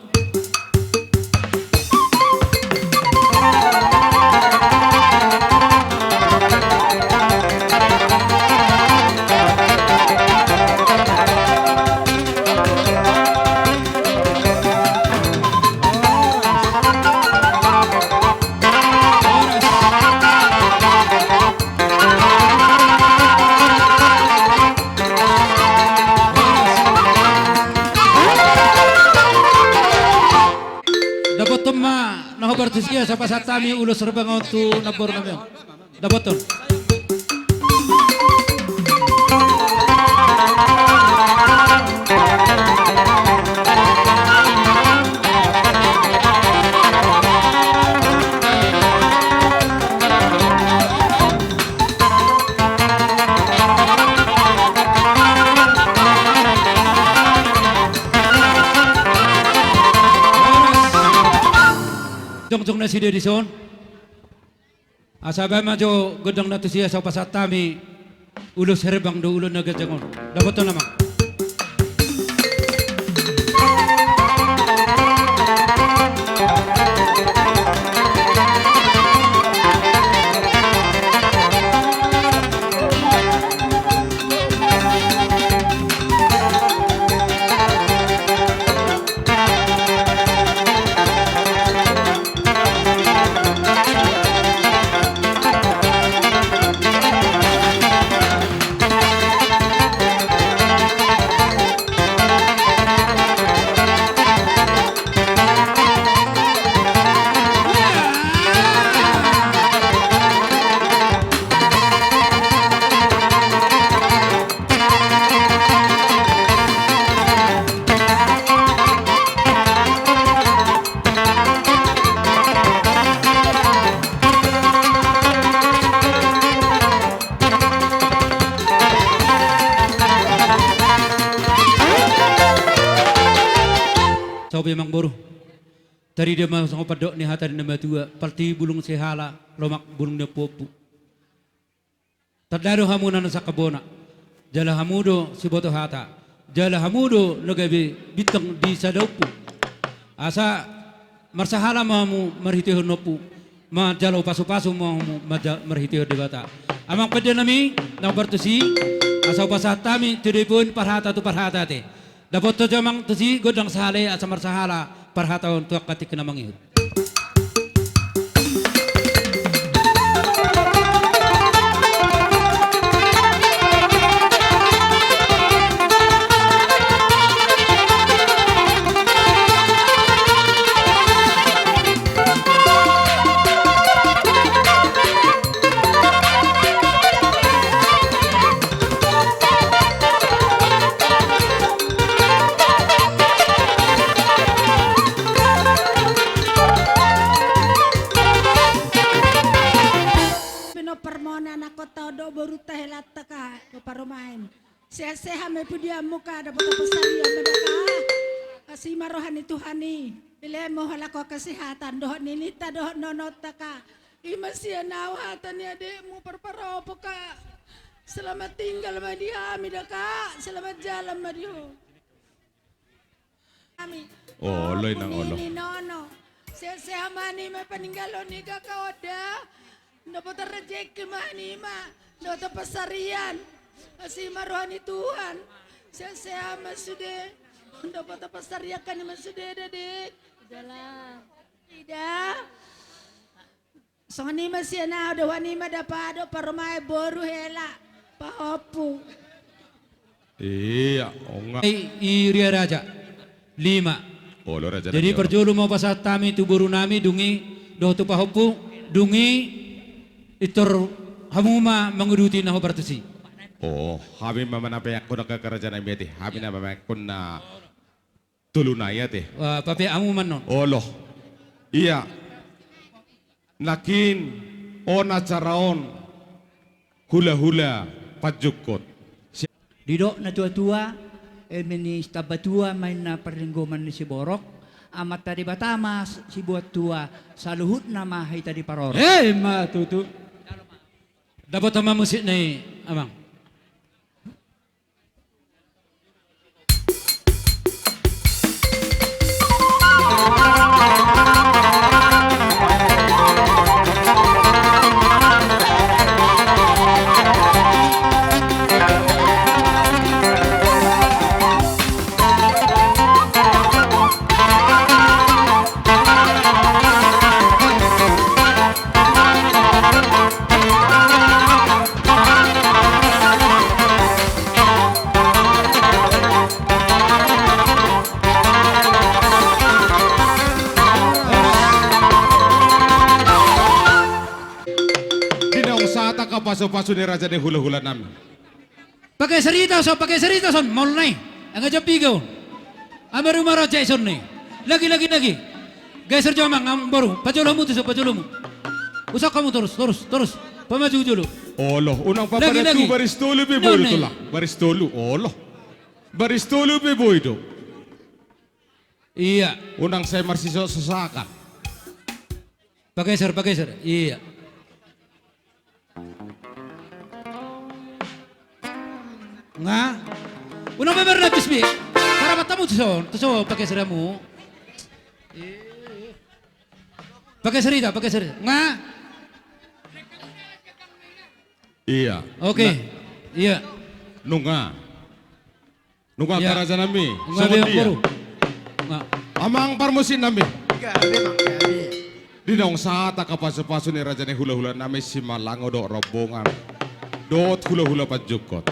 Dapothon ma na hombar tusi, asa pasahat hami ulos herbang on tu namboru nami on. Dapothon. Jongjong nasida dison. Asa baen ma jo gondang na tusi, asa pasahat hami ulos herbang do ulaon na ganjang on. Dapothon amang. Saope amang boru. Tarida ma songon pandok ni hata ni na matua, parti bulung sihala, lomak bulung ni ompuompu. Tanda do hamu na naung sangkap bona, jala hamu do siboto hata, jala hamu do na gabe bintang di sada ompu. Asa marsahala ma hamu marhitehon ompu, manjalo pasupasu ma hamu manja-, marhitehon Debata. Amang pande nami na hombar tusi, asa hupasahat hami to the point, parhata tu parhata ate. Dapothon jo amang tusi gondang sahali, asa marsahala parhata on tu angka tingki na mangihut. Pinompar muna anakkonta on dohot borunta hela, Teka, dohot parumaen. Sehat-sehat ma i pudianmu, Ka, dapotan pansarian ma da, Ka. Asi ma roha ni Tuhan i. Dilehon ma ho halak on kesehatan dohot nininta dohot nononta, Ka. I ma sian ahu hata ni adekmu parparopo, Ka. Selamat tinggal ma di hami da, Ka. Selamat jalan ma di ho. Hami. Olo, inang, olo. Nini nono. Sehat-sehat ma nian ma paninggalon i, Kaka, on da. Dapotan rejeki ma nian ma. Dapotan pansarian. Asi ma roha ni Tuhan. Sehat-sehat ma sude. Dapotan pansarian kan i ma sude da, Dek. Dalam. Ida. Songon i ma sian ahu, dohonon i ma da, Pa, dohot parumaen, boru, hela, pahompu. Iya, onga. I, i ria raja. Lima. Olo, raja. Jadi raja, parjolo ma hupasahat hami tu boru nami, dung i dohot tu pahompu, dung i pintor hamu ma manguduti na hombar tusi. Oh, hami ma na paeakkon angka raja nami ate, hami na paeakkon na tolu nai ate. Wah, papeak hamu ma annon. Olo. Iya. Nangkin on acara on hula-hula panjukut. Si- Didok na tua-tua, eme ni sitamba tua ma inna parlinggoman ni siborok, Amanta Debata ma sibuat tua, saluhutna ma hita diparorot. Emma tutu. Dapot ma musik ni amang. Di naung sahat angka pasupasu ni raja ni hulahula nami. Pageser hita son, pageser hita son, maol nai. Anggo jambi on. Ame rumah raja i son nai. Lagi, lagi, lagi. Geser jo amang, amang boru. Pajolo hamu tu son, pajolo hamu. Usok hamu torus, torus, torus. Pamaju jolo. Olo, unang papada tu baris tolu pe boi do tulang. Baris tolu, olo. Baris tolu pe boi do. Ia. Unang sai marsisosakan. Pageser, pageser. Ia. Nga. Unang beber na bisbi. Karabat hamu tu son, tu son pageser hamu. Pageser hita, pageser. Nga. Ia. Oke. Ia. Nunga. Nunga angka raja nami. Nunga songon dia. Amang parmusik nami. Di naung sahat angka pasupasu ni raja ni hulahula nami Simalango dohot rombongan dohot hulahula panjongkot.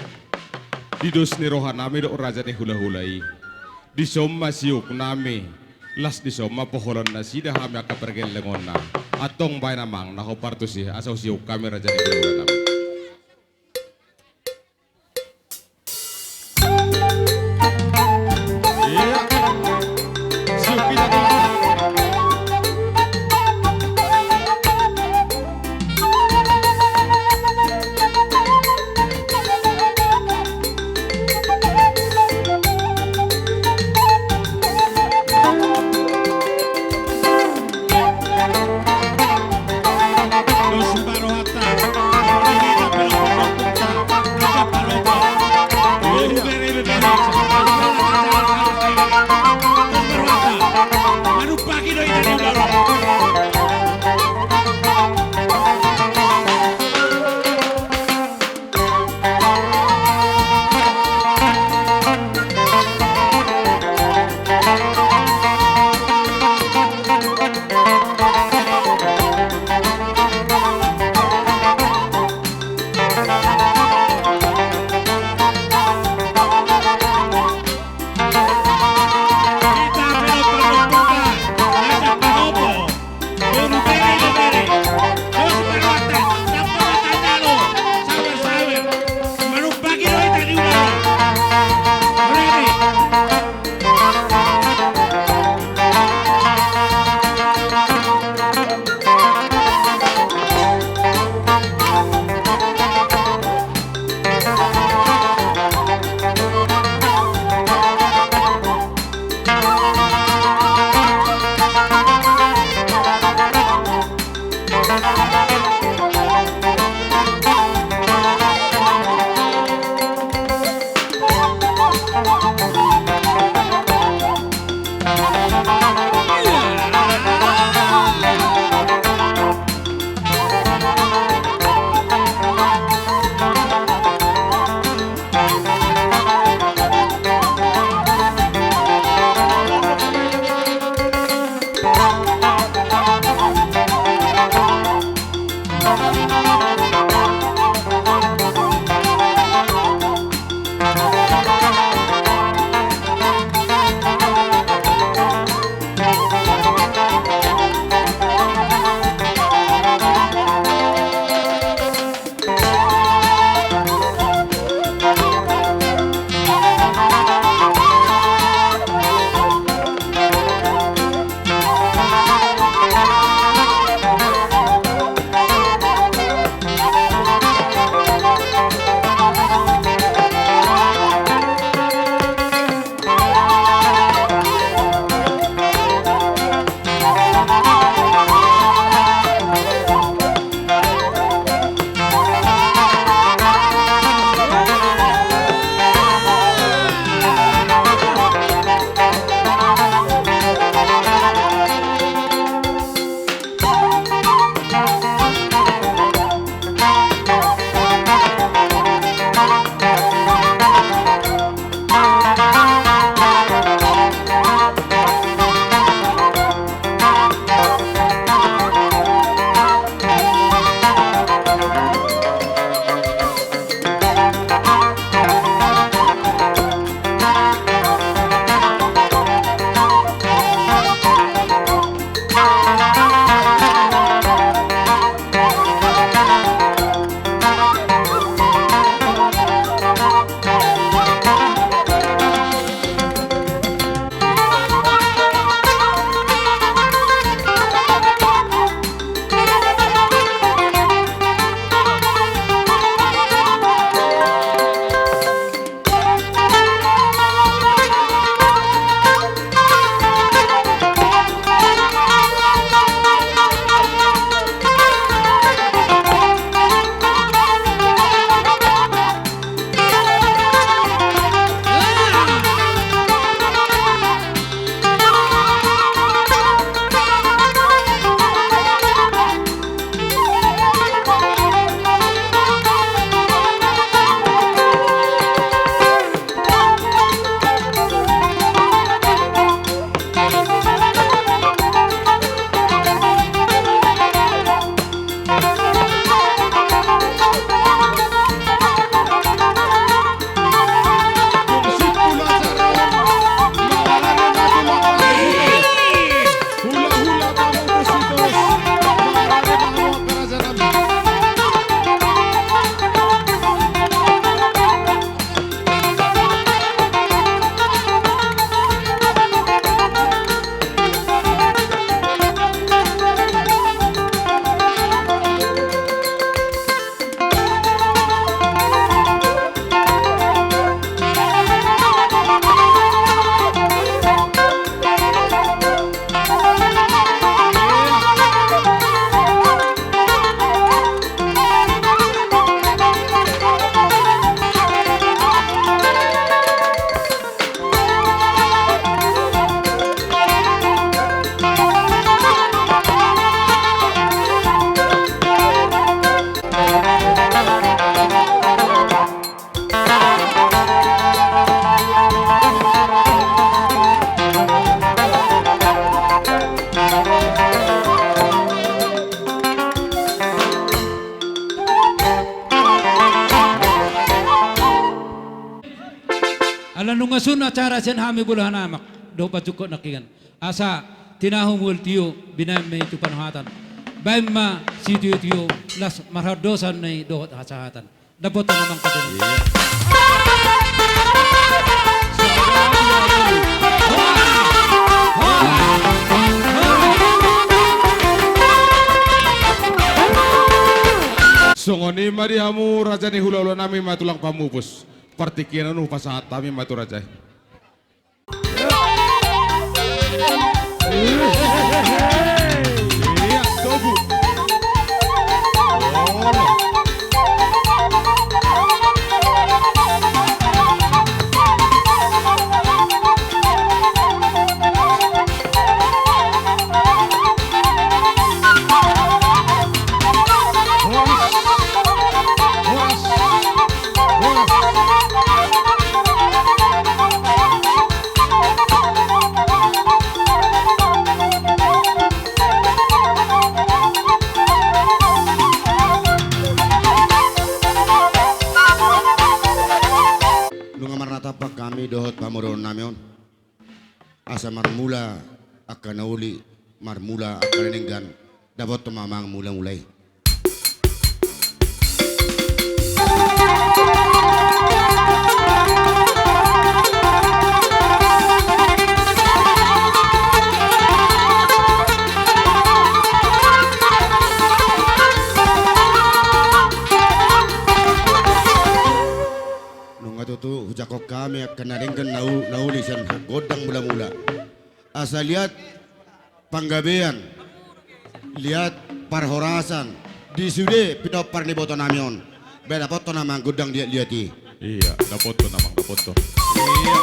Di dos ni roha nami dohot raja ni hulahula i. Dison ma siuk nami. Las dison ma poholon nasida hami angka pargellengonna. Antong baen amang na hombar tusi asa husiuk hami raja ni hulahula nami. Ala nunga sun acara sian hami bolon hanamak dohot panjukut nangkiningan. Asa tinahu mul tio, binahen ma i tu panuhatan. Bahen ma sitiotio las marhadosan na i dohot hasahatan. Dapotan amang katena. Iya. Songon i ma di hamu raja ni hulahula nami ma tulang pamupus. Partingkian on hupasahat hami ma tu raja i. Nunga marnatampak hami dohot pamoruon nami on. Asa marmula angka na uli, marmula angka na denggan, dapothon ma amang mula-mula i. Nunga tutu hujangkon hami angka na denggan na u-, na uli sian gondang mula-mula. Asa liat panggabean, liat parhorasan, di sude pinompar ni iboto nami on. Baen dapothon amang gondang liat-liat i. Iya, dapothon amang, dapothon. Iya.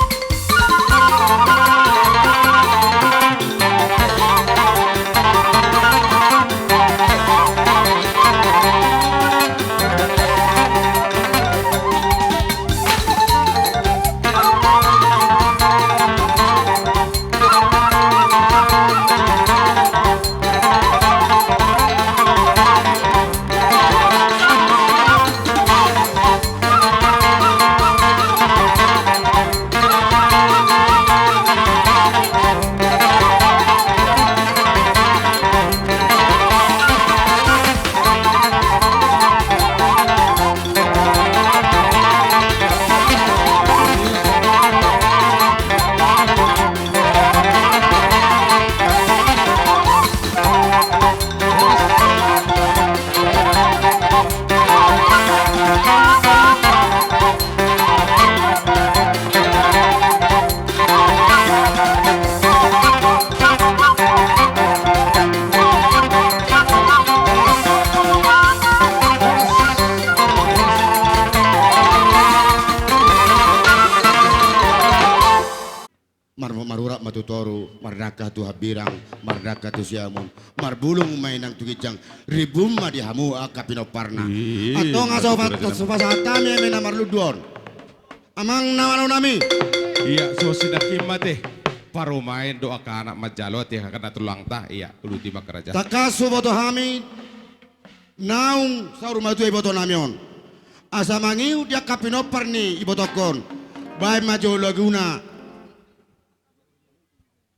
Mar-, marurat ma tu toru, mardangka tu hambirang, mardangka tu siamun, marbulung ma inang tu ginjang, rimbun ma di hamu angka pinomparna. Iya, antong asa betul, betul, pasahat hami eme na marlundu on. Amang na malo nami. Iya, so sinangkin ma te. Parumaen do angka anak manjalo ate angka na tulangta, iya, uluti ma raja. Tangkas huboto hami naung saur matua iboto nami on. Asa mangihut di angka pinompar ni ibotongkon. Baen ma jolo laguna.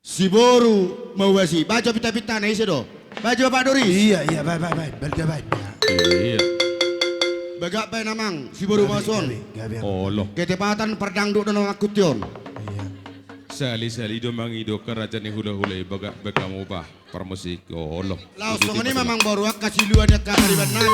Siboru mauasi. Baen jo pinta-pinta na ise do. Baen jo Bapak Doris. Iya, iya, baen, baen, baen. Baen, baen, baen. Iya. Bagak baen amang, siboru mauasi on. Gabe, gabe, gabe. Olo. Ketepatan pardangdut do na mangkution. Iya. Sali-sali do mangido angka raja ni hula-hula i bagak baen hamu bah. Parmusik, olo. Laos songon i ma amang boru angka siluan ni angka pariban nami.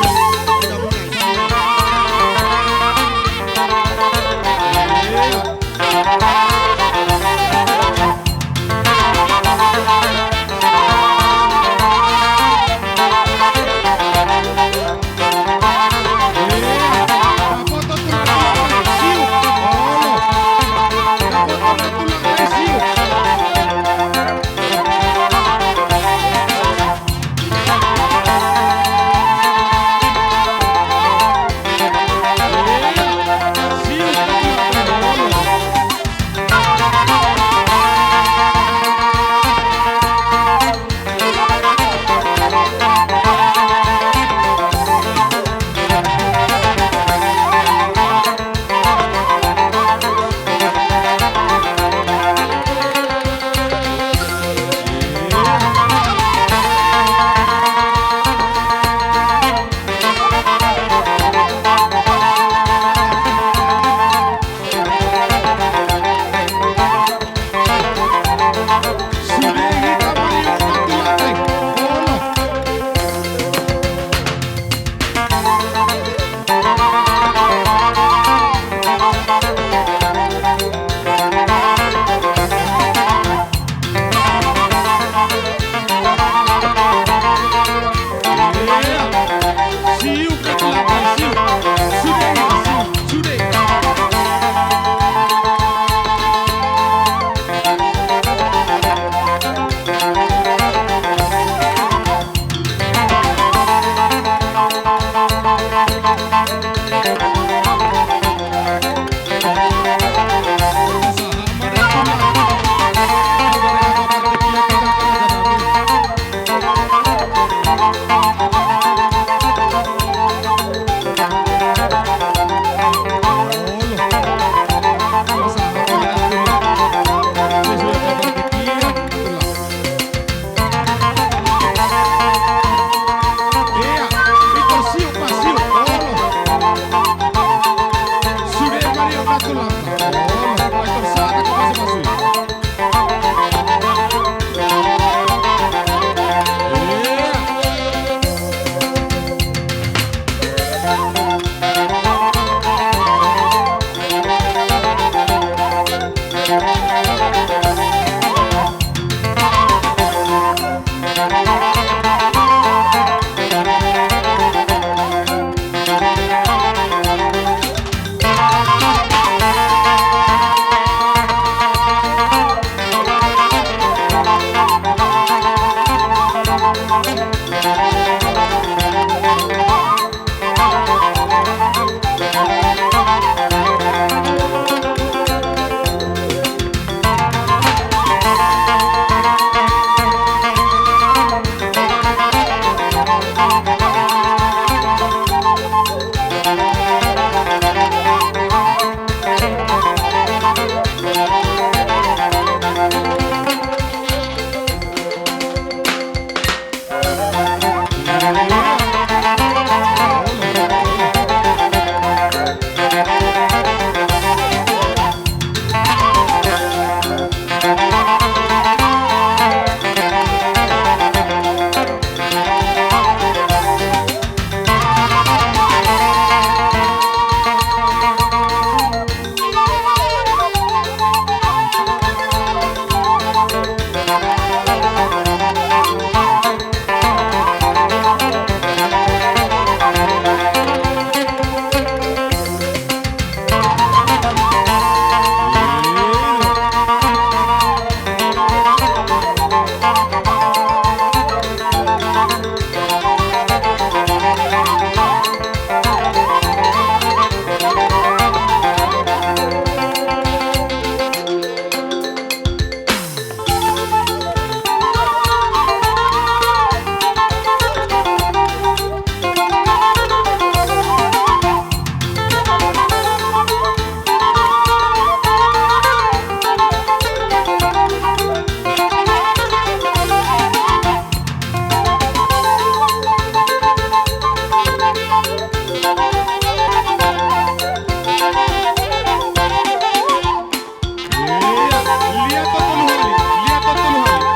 Liaton tolu hali, liaton tolu hali.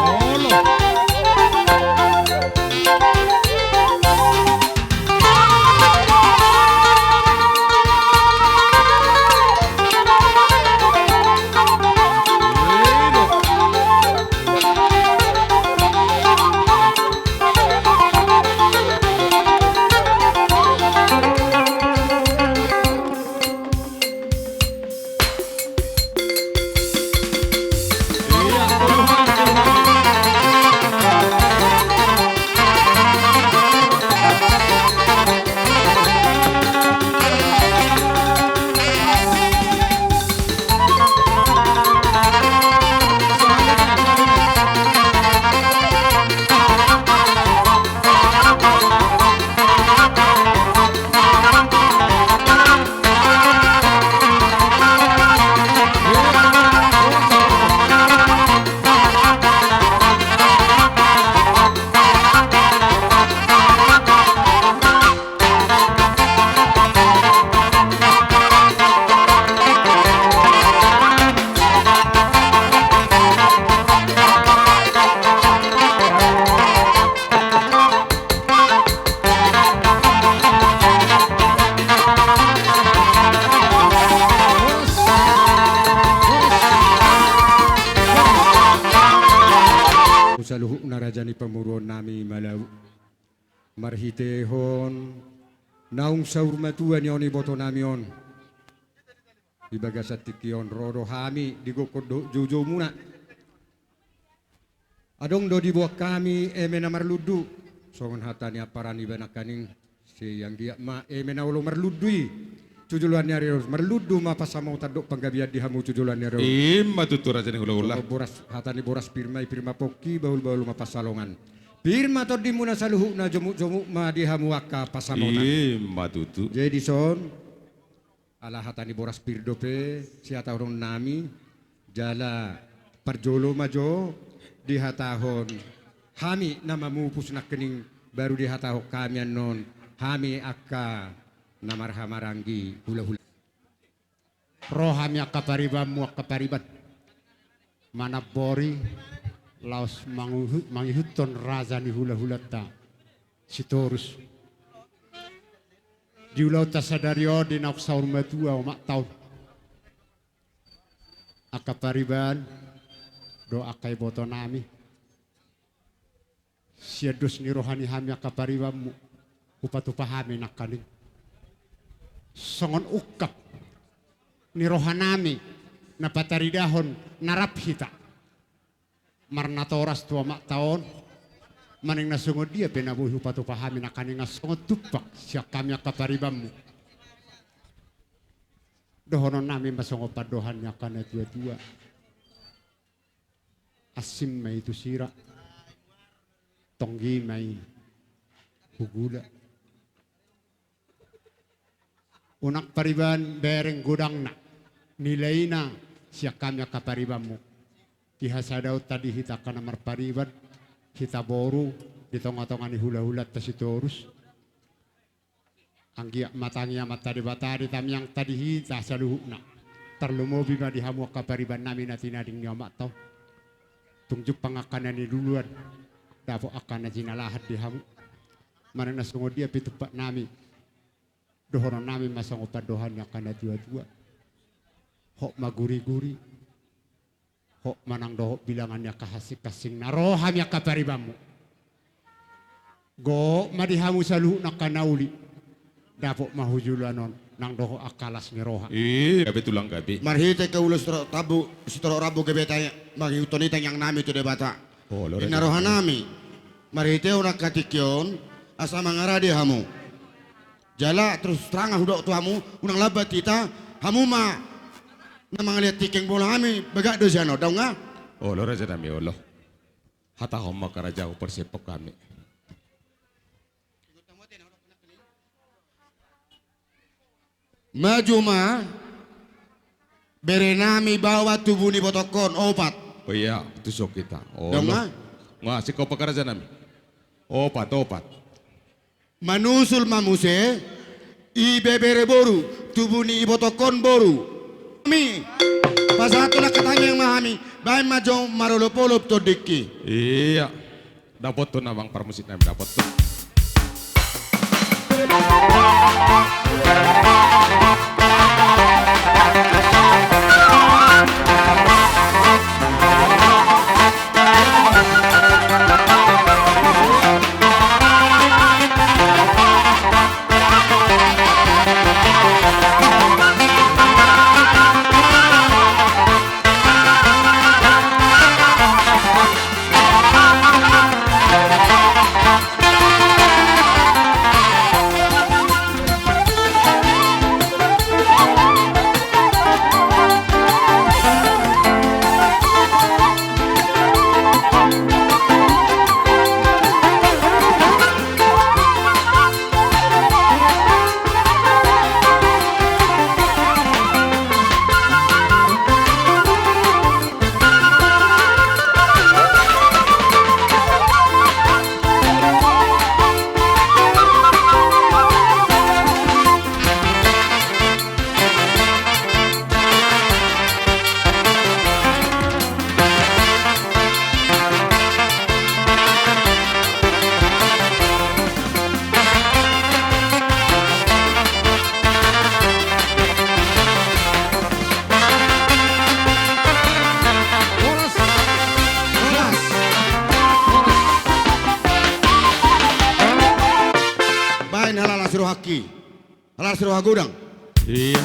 Olo. Saluhutna raja ni pamoruon nami Malau. Marhitehon naung saur matua ni on iboto nami on. Di bagasan tingki on ro do hami di gokhon dohot joujoumuna. Adong do diboan hami eme na marlundu, songon hata ni amparan iba nangkaning, sai anggiat ma eme na olo marlundu i tu joloan ni ari on, marlundu ma pansamotan dohot panggabean di hamu tu joloan ni ari on. I ma tutu raja ni hulahula. Songon boras, hata ni boras, pir ma i pir ma pongki, bahulbahul ma pansalongan. Pir ma tondimuna saluhutna, jomukjomuk ma di hamu angka pansamotan. I ma tutu. Jadi son, ala hata ni boras pir dope sihatahononnami, jala parjolo ma jo dihatahon hami na mamupus nangkining, baru dihatahon hami annon, hami angka na marhahamaranggi hulahula. Ro hami angka paribanmu, angka pariban manambori laos manguhu-, mangihuthon raja ni hulahulanta Sitorus. Di ulaonta sadari on di naung saur matua omakta on, angka pariban dohot angka ibotonami, sian dos ni roha ni hami angka paribanmu, hupatupa hami nangkaning songon ungkap ni rohanami na pataridahon na rap hita marnatoras tu omakta on, manang na songon dia pe na boi hupatupa hami nangkaning songon tumpak sian hami angka paribanmu. Dohononnami ma songon pandohan ni angka natuatua: Asing ma i tu sira, tonggi ma i tu gula. Unang pariban bereng godangna, nilaina sian hami angka paribanmu. Di hasadaonta di hita angka na marpariban, hita boru di tongatonga ni hulahulanta Sitorus. Anggiat ma tangi Amanta Debata di tangiangta di hita saluhutna. Tarlumobi ma di hamu angka paribannami na tinading ni omakta on. Tung jumpang angka na niluluan, dapot angka na jinalahan di hamu. Manang na songon dia pe tumpaknami, dohononnami ma songon pandohan ni angka natuatua: Hot ma guriguri, hot ma nang dohot bilangan ni angka hansinghansing na ro hami angka paribanmu. Gok ma di hamu saluhutna angka na uli, dapot ma tu joloan on nang dohot angka las ni roha. I, gabe tulang gabe. Marhite angka ulos sitorop rambu, sitorop rambu gabe ta-, mangihuthon i tangiangnami tu Debata. Ninna rohanami, marhitehon angka tingki on, asa mangarade hamu. Jala terus terang hudok tu hamu, unang lambat hita, hamu ma na mangalean tingki, molo hami bagak do sian on, daong nga? Olo rajanami, olo. Hatahon ma angka raja, huparsiap hami. Maju ma berenami baoa tubu ni ibotongkon, opat. O iya, tuson hita. Olo. Daong nga? Nga, singkop angka rajanami. Opat, opat. Manusul ma muse ibebere boru, tubu ni ibotongkon boru. Mi. Pasahat tu angka tamiang ma hami, baen ma jo marolopolop tondingki. Iya. Dapothon amang parmusik nami, dapothon. Horas. Horas. Horas. Baen halala si rohangki. Halala si roha godang. Iya.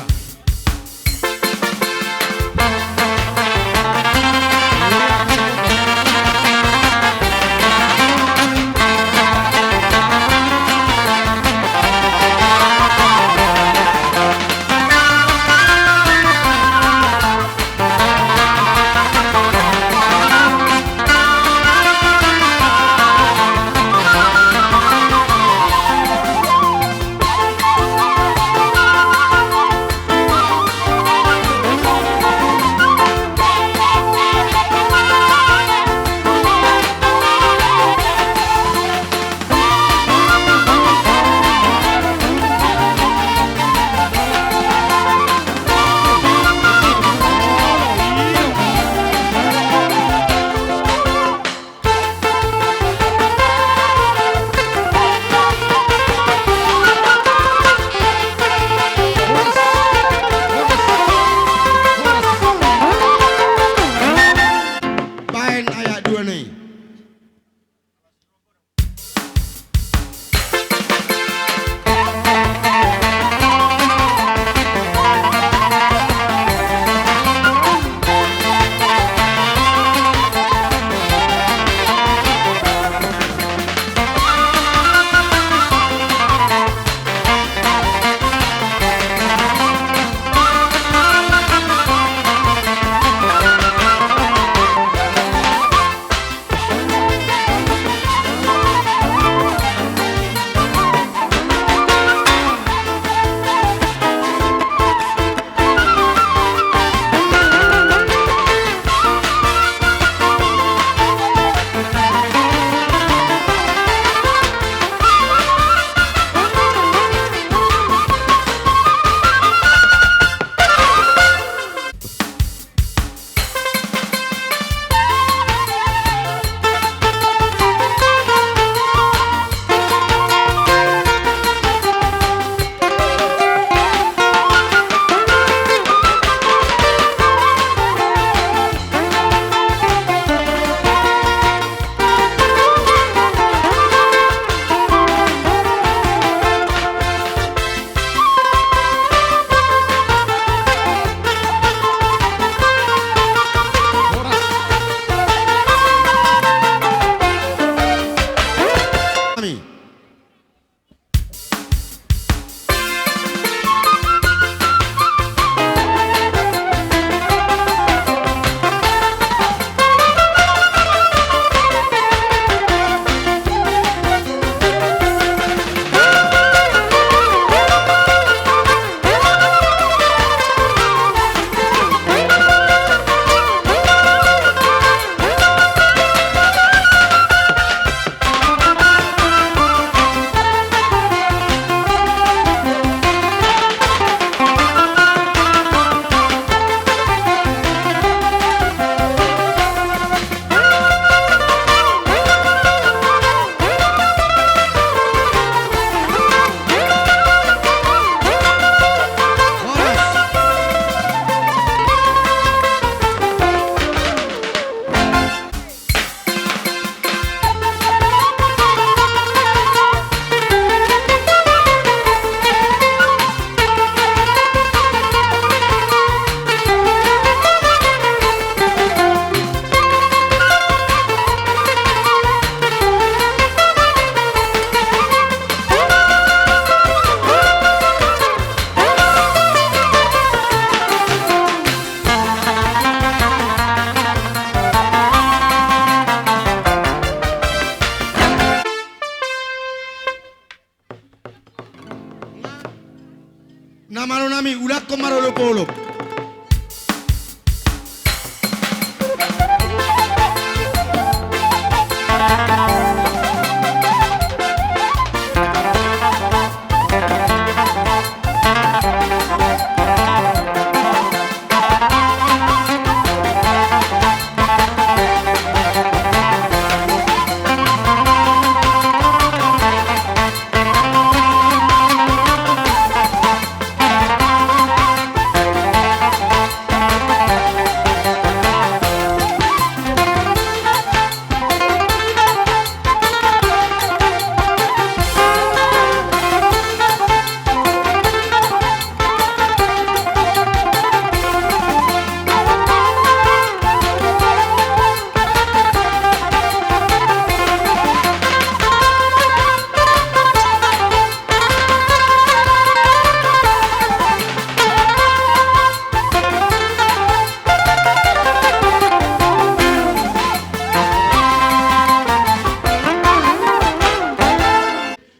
Ingkon marolopolop.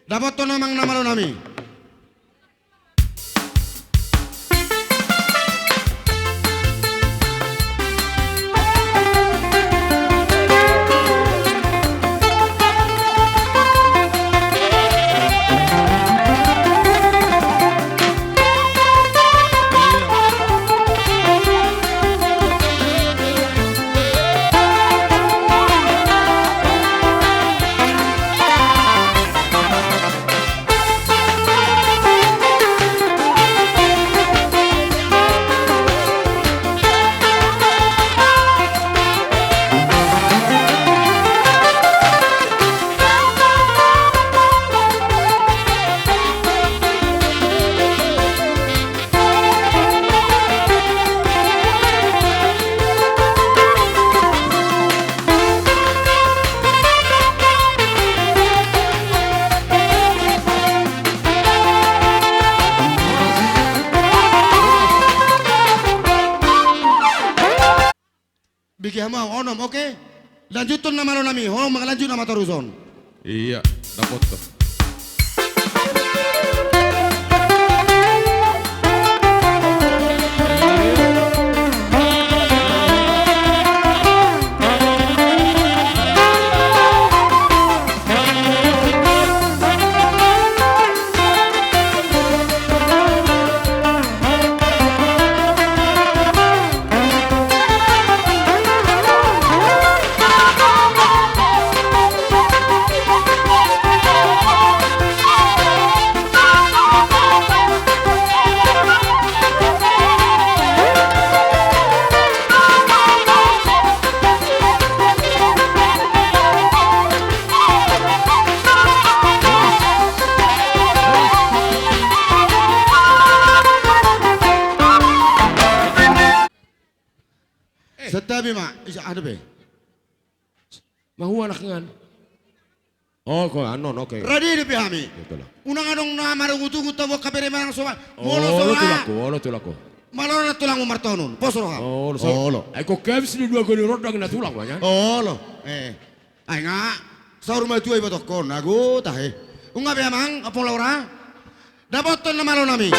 Dapothon amang na malo nami. Bege hamu au onom, oke? Lanjuthon na malo nami, holan mangalanjut nama torus on. Iya, dapothon. Santabi ma, isa aha dope? Mahua nangkin. Oh, ko annon, oke. Rade dope hami. Betul lah. Unang adong na marugutugut tabuan habere manang soba. Molo soba. Olo tulangku, olo tulangku. Malo na tulangmu martonun. Pos roha. Olo, so. Olo. Ai ko kebs di dua goni rondang na tulang banyak. Olo. Eh. Ai nga saur matua iba tokkon, ago tahe. Unga be amang, Ompung Laura. Dapothon na malo nami.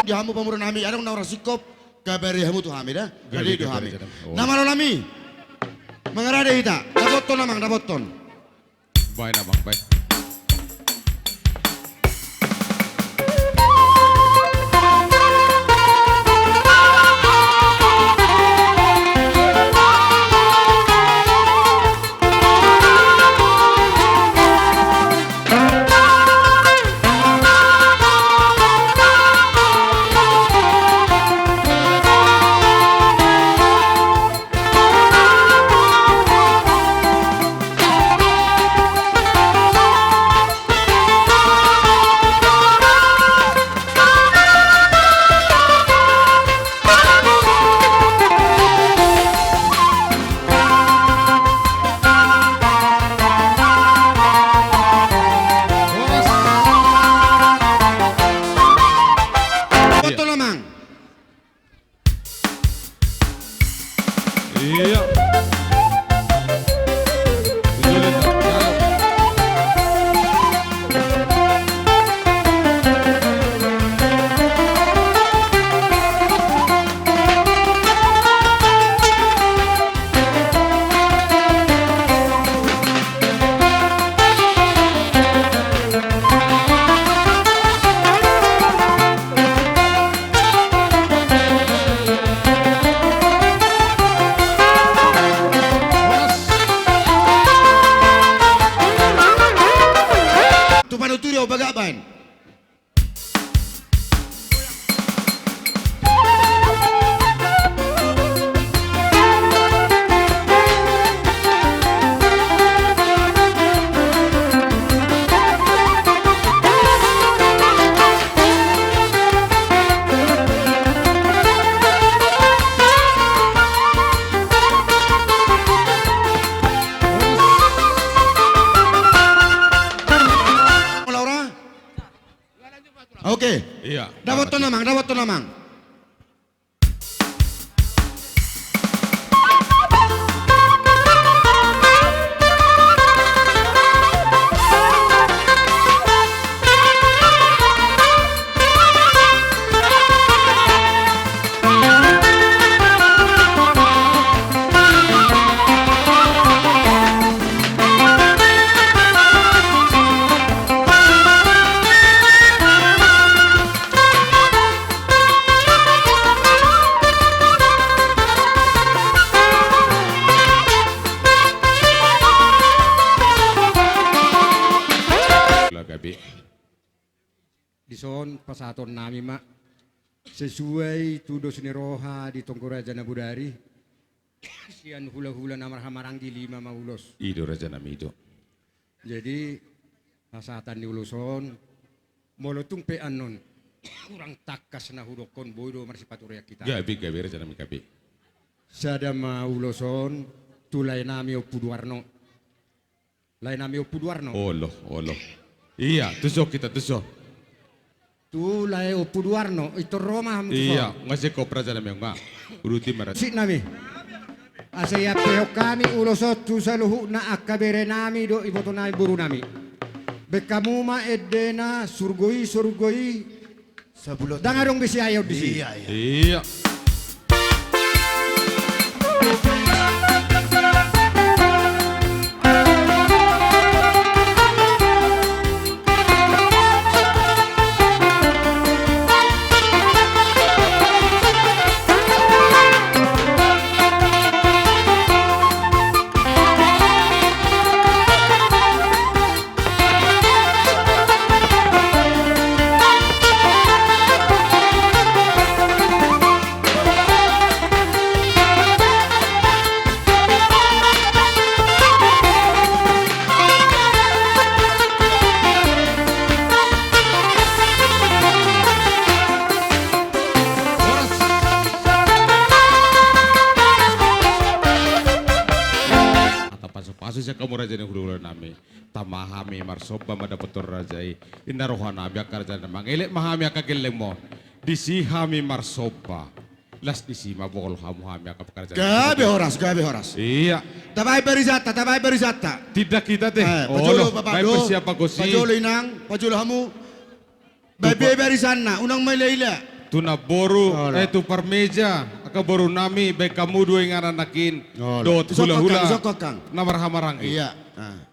Di hamu pamoruon nami, adong na hurang singkop, kabari hamu tu hami da. Rade do hami. Na malo nami. Mangarade hita. Dapothon amang, dapothon. Baen amang, baen. Iya. Tu panuturi au bagak baen. Laura? Oke. Iya. Dapothon amang, dapothon amang. Dison pasahaton nami ma sesuai tu dos ni roha di Tonggo Raja Nabodari, sian hulahula na marhahamaranggi lima ma ulos. I do raja nami, i do. Jadi hasahatan ni ulos on, molo tung pe annon hurang tangkas na hudokkon, boi do marsipaturean hita. Gabe, gabe raja nami, gabe. Sada ma ulos on tu lae nami Ompu Duarno. Lae nami Ompu Duarno. Olo, olo. Iya, tuso hita, tuso. Tu lae Ompu Duarno, pintor ro ma hamu tuso. Iya, nga singkop raja nami, nga. Uduti ma raja. Sik nami. Asa iampehon hami ulos on tu saluhutna angka bere nami dohot iboto nami, boru nami. Baen hamu ma endena, surgo i, surgo i. Sabulan. Ndang adong be siaeon disi. Iya, iya. Iya. Asa pasu-pasu sian hamu raja ni hulahula nami. Tama hami marsomba ma dapothon raja i. Inna roha nami angka raja nami, mangelek ma hami angka gellengmon. Disi hami marsomba. Las disi ma bohol hamu hami angka pekerjaan. Gabe horas, gabe horas. Iya. Tabaen barisanta, tabaen barisanta. Tindak hita te. Eh, pajolo, olo, bapak, baen do. Persiapan gosi. Pajolo inang, pajolo hamu. Baen pe barisanna, unang maila-ila. Tu namboru, eh, tu parmeja, angka boru nami, baen hamu dua inganan nangkin. Olo. Dohot hulahula. Disokot, Kang, disokot, Kang. Na marhahamaranggi. Iya. Ah.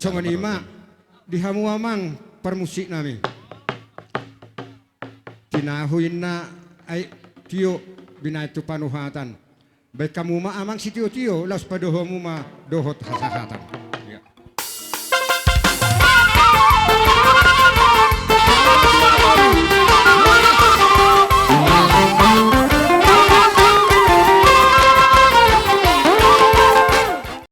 Songon i ma di hamu amang parmusik nami. Tinahu inna, ai tio binahen tu panuhatan. Baen hamu ma amang sitiotio, laos padohononmu ma dohot hasahatan.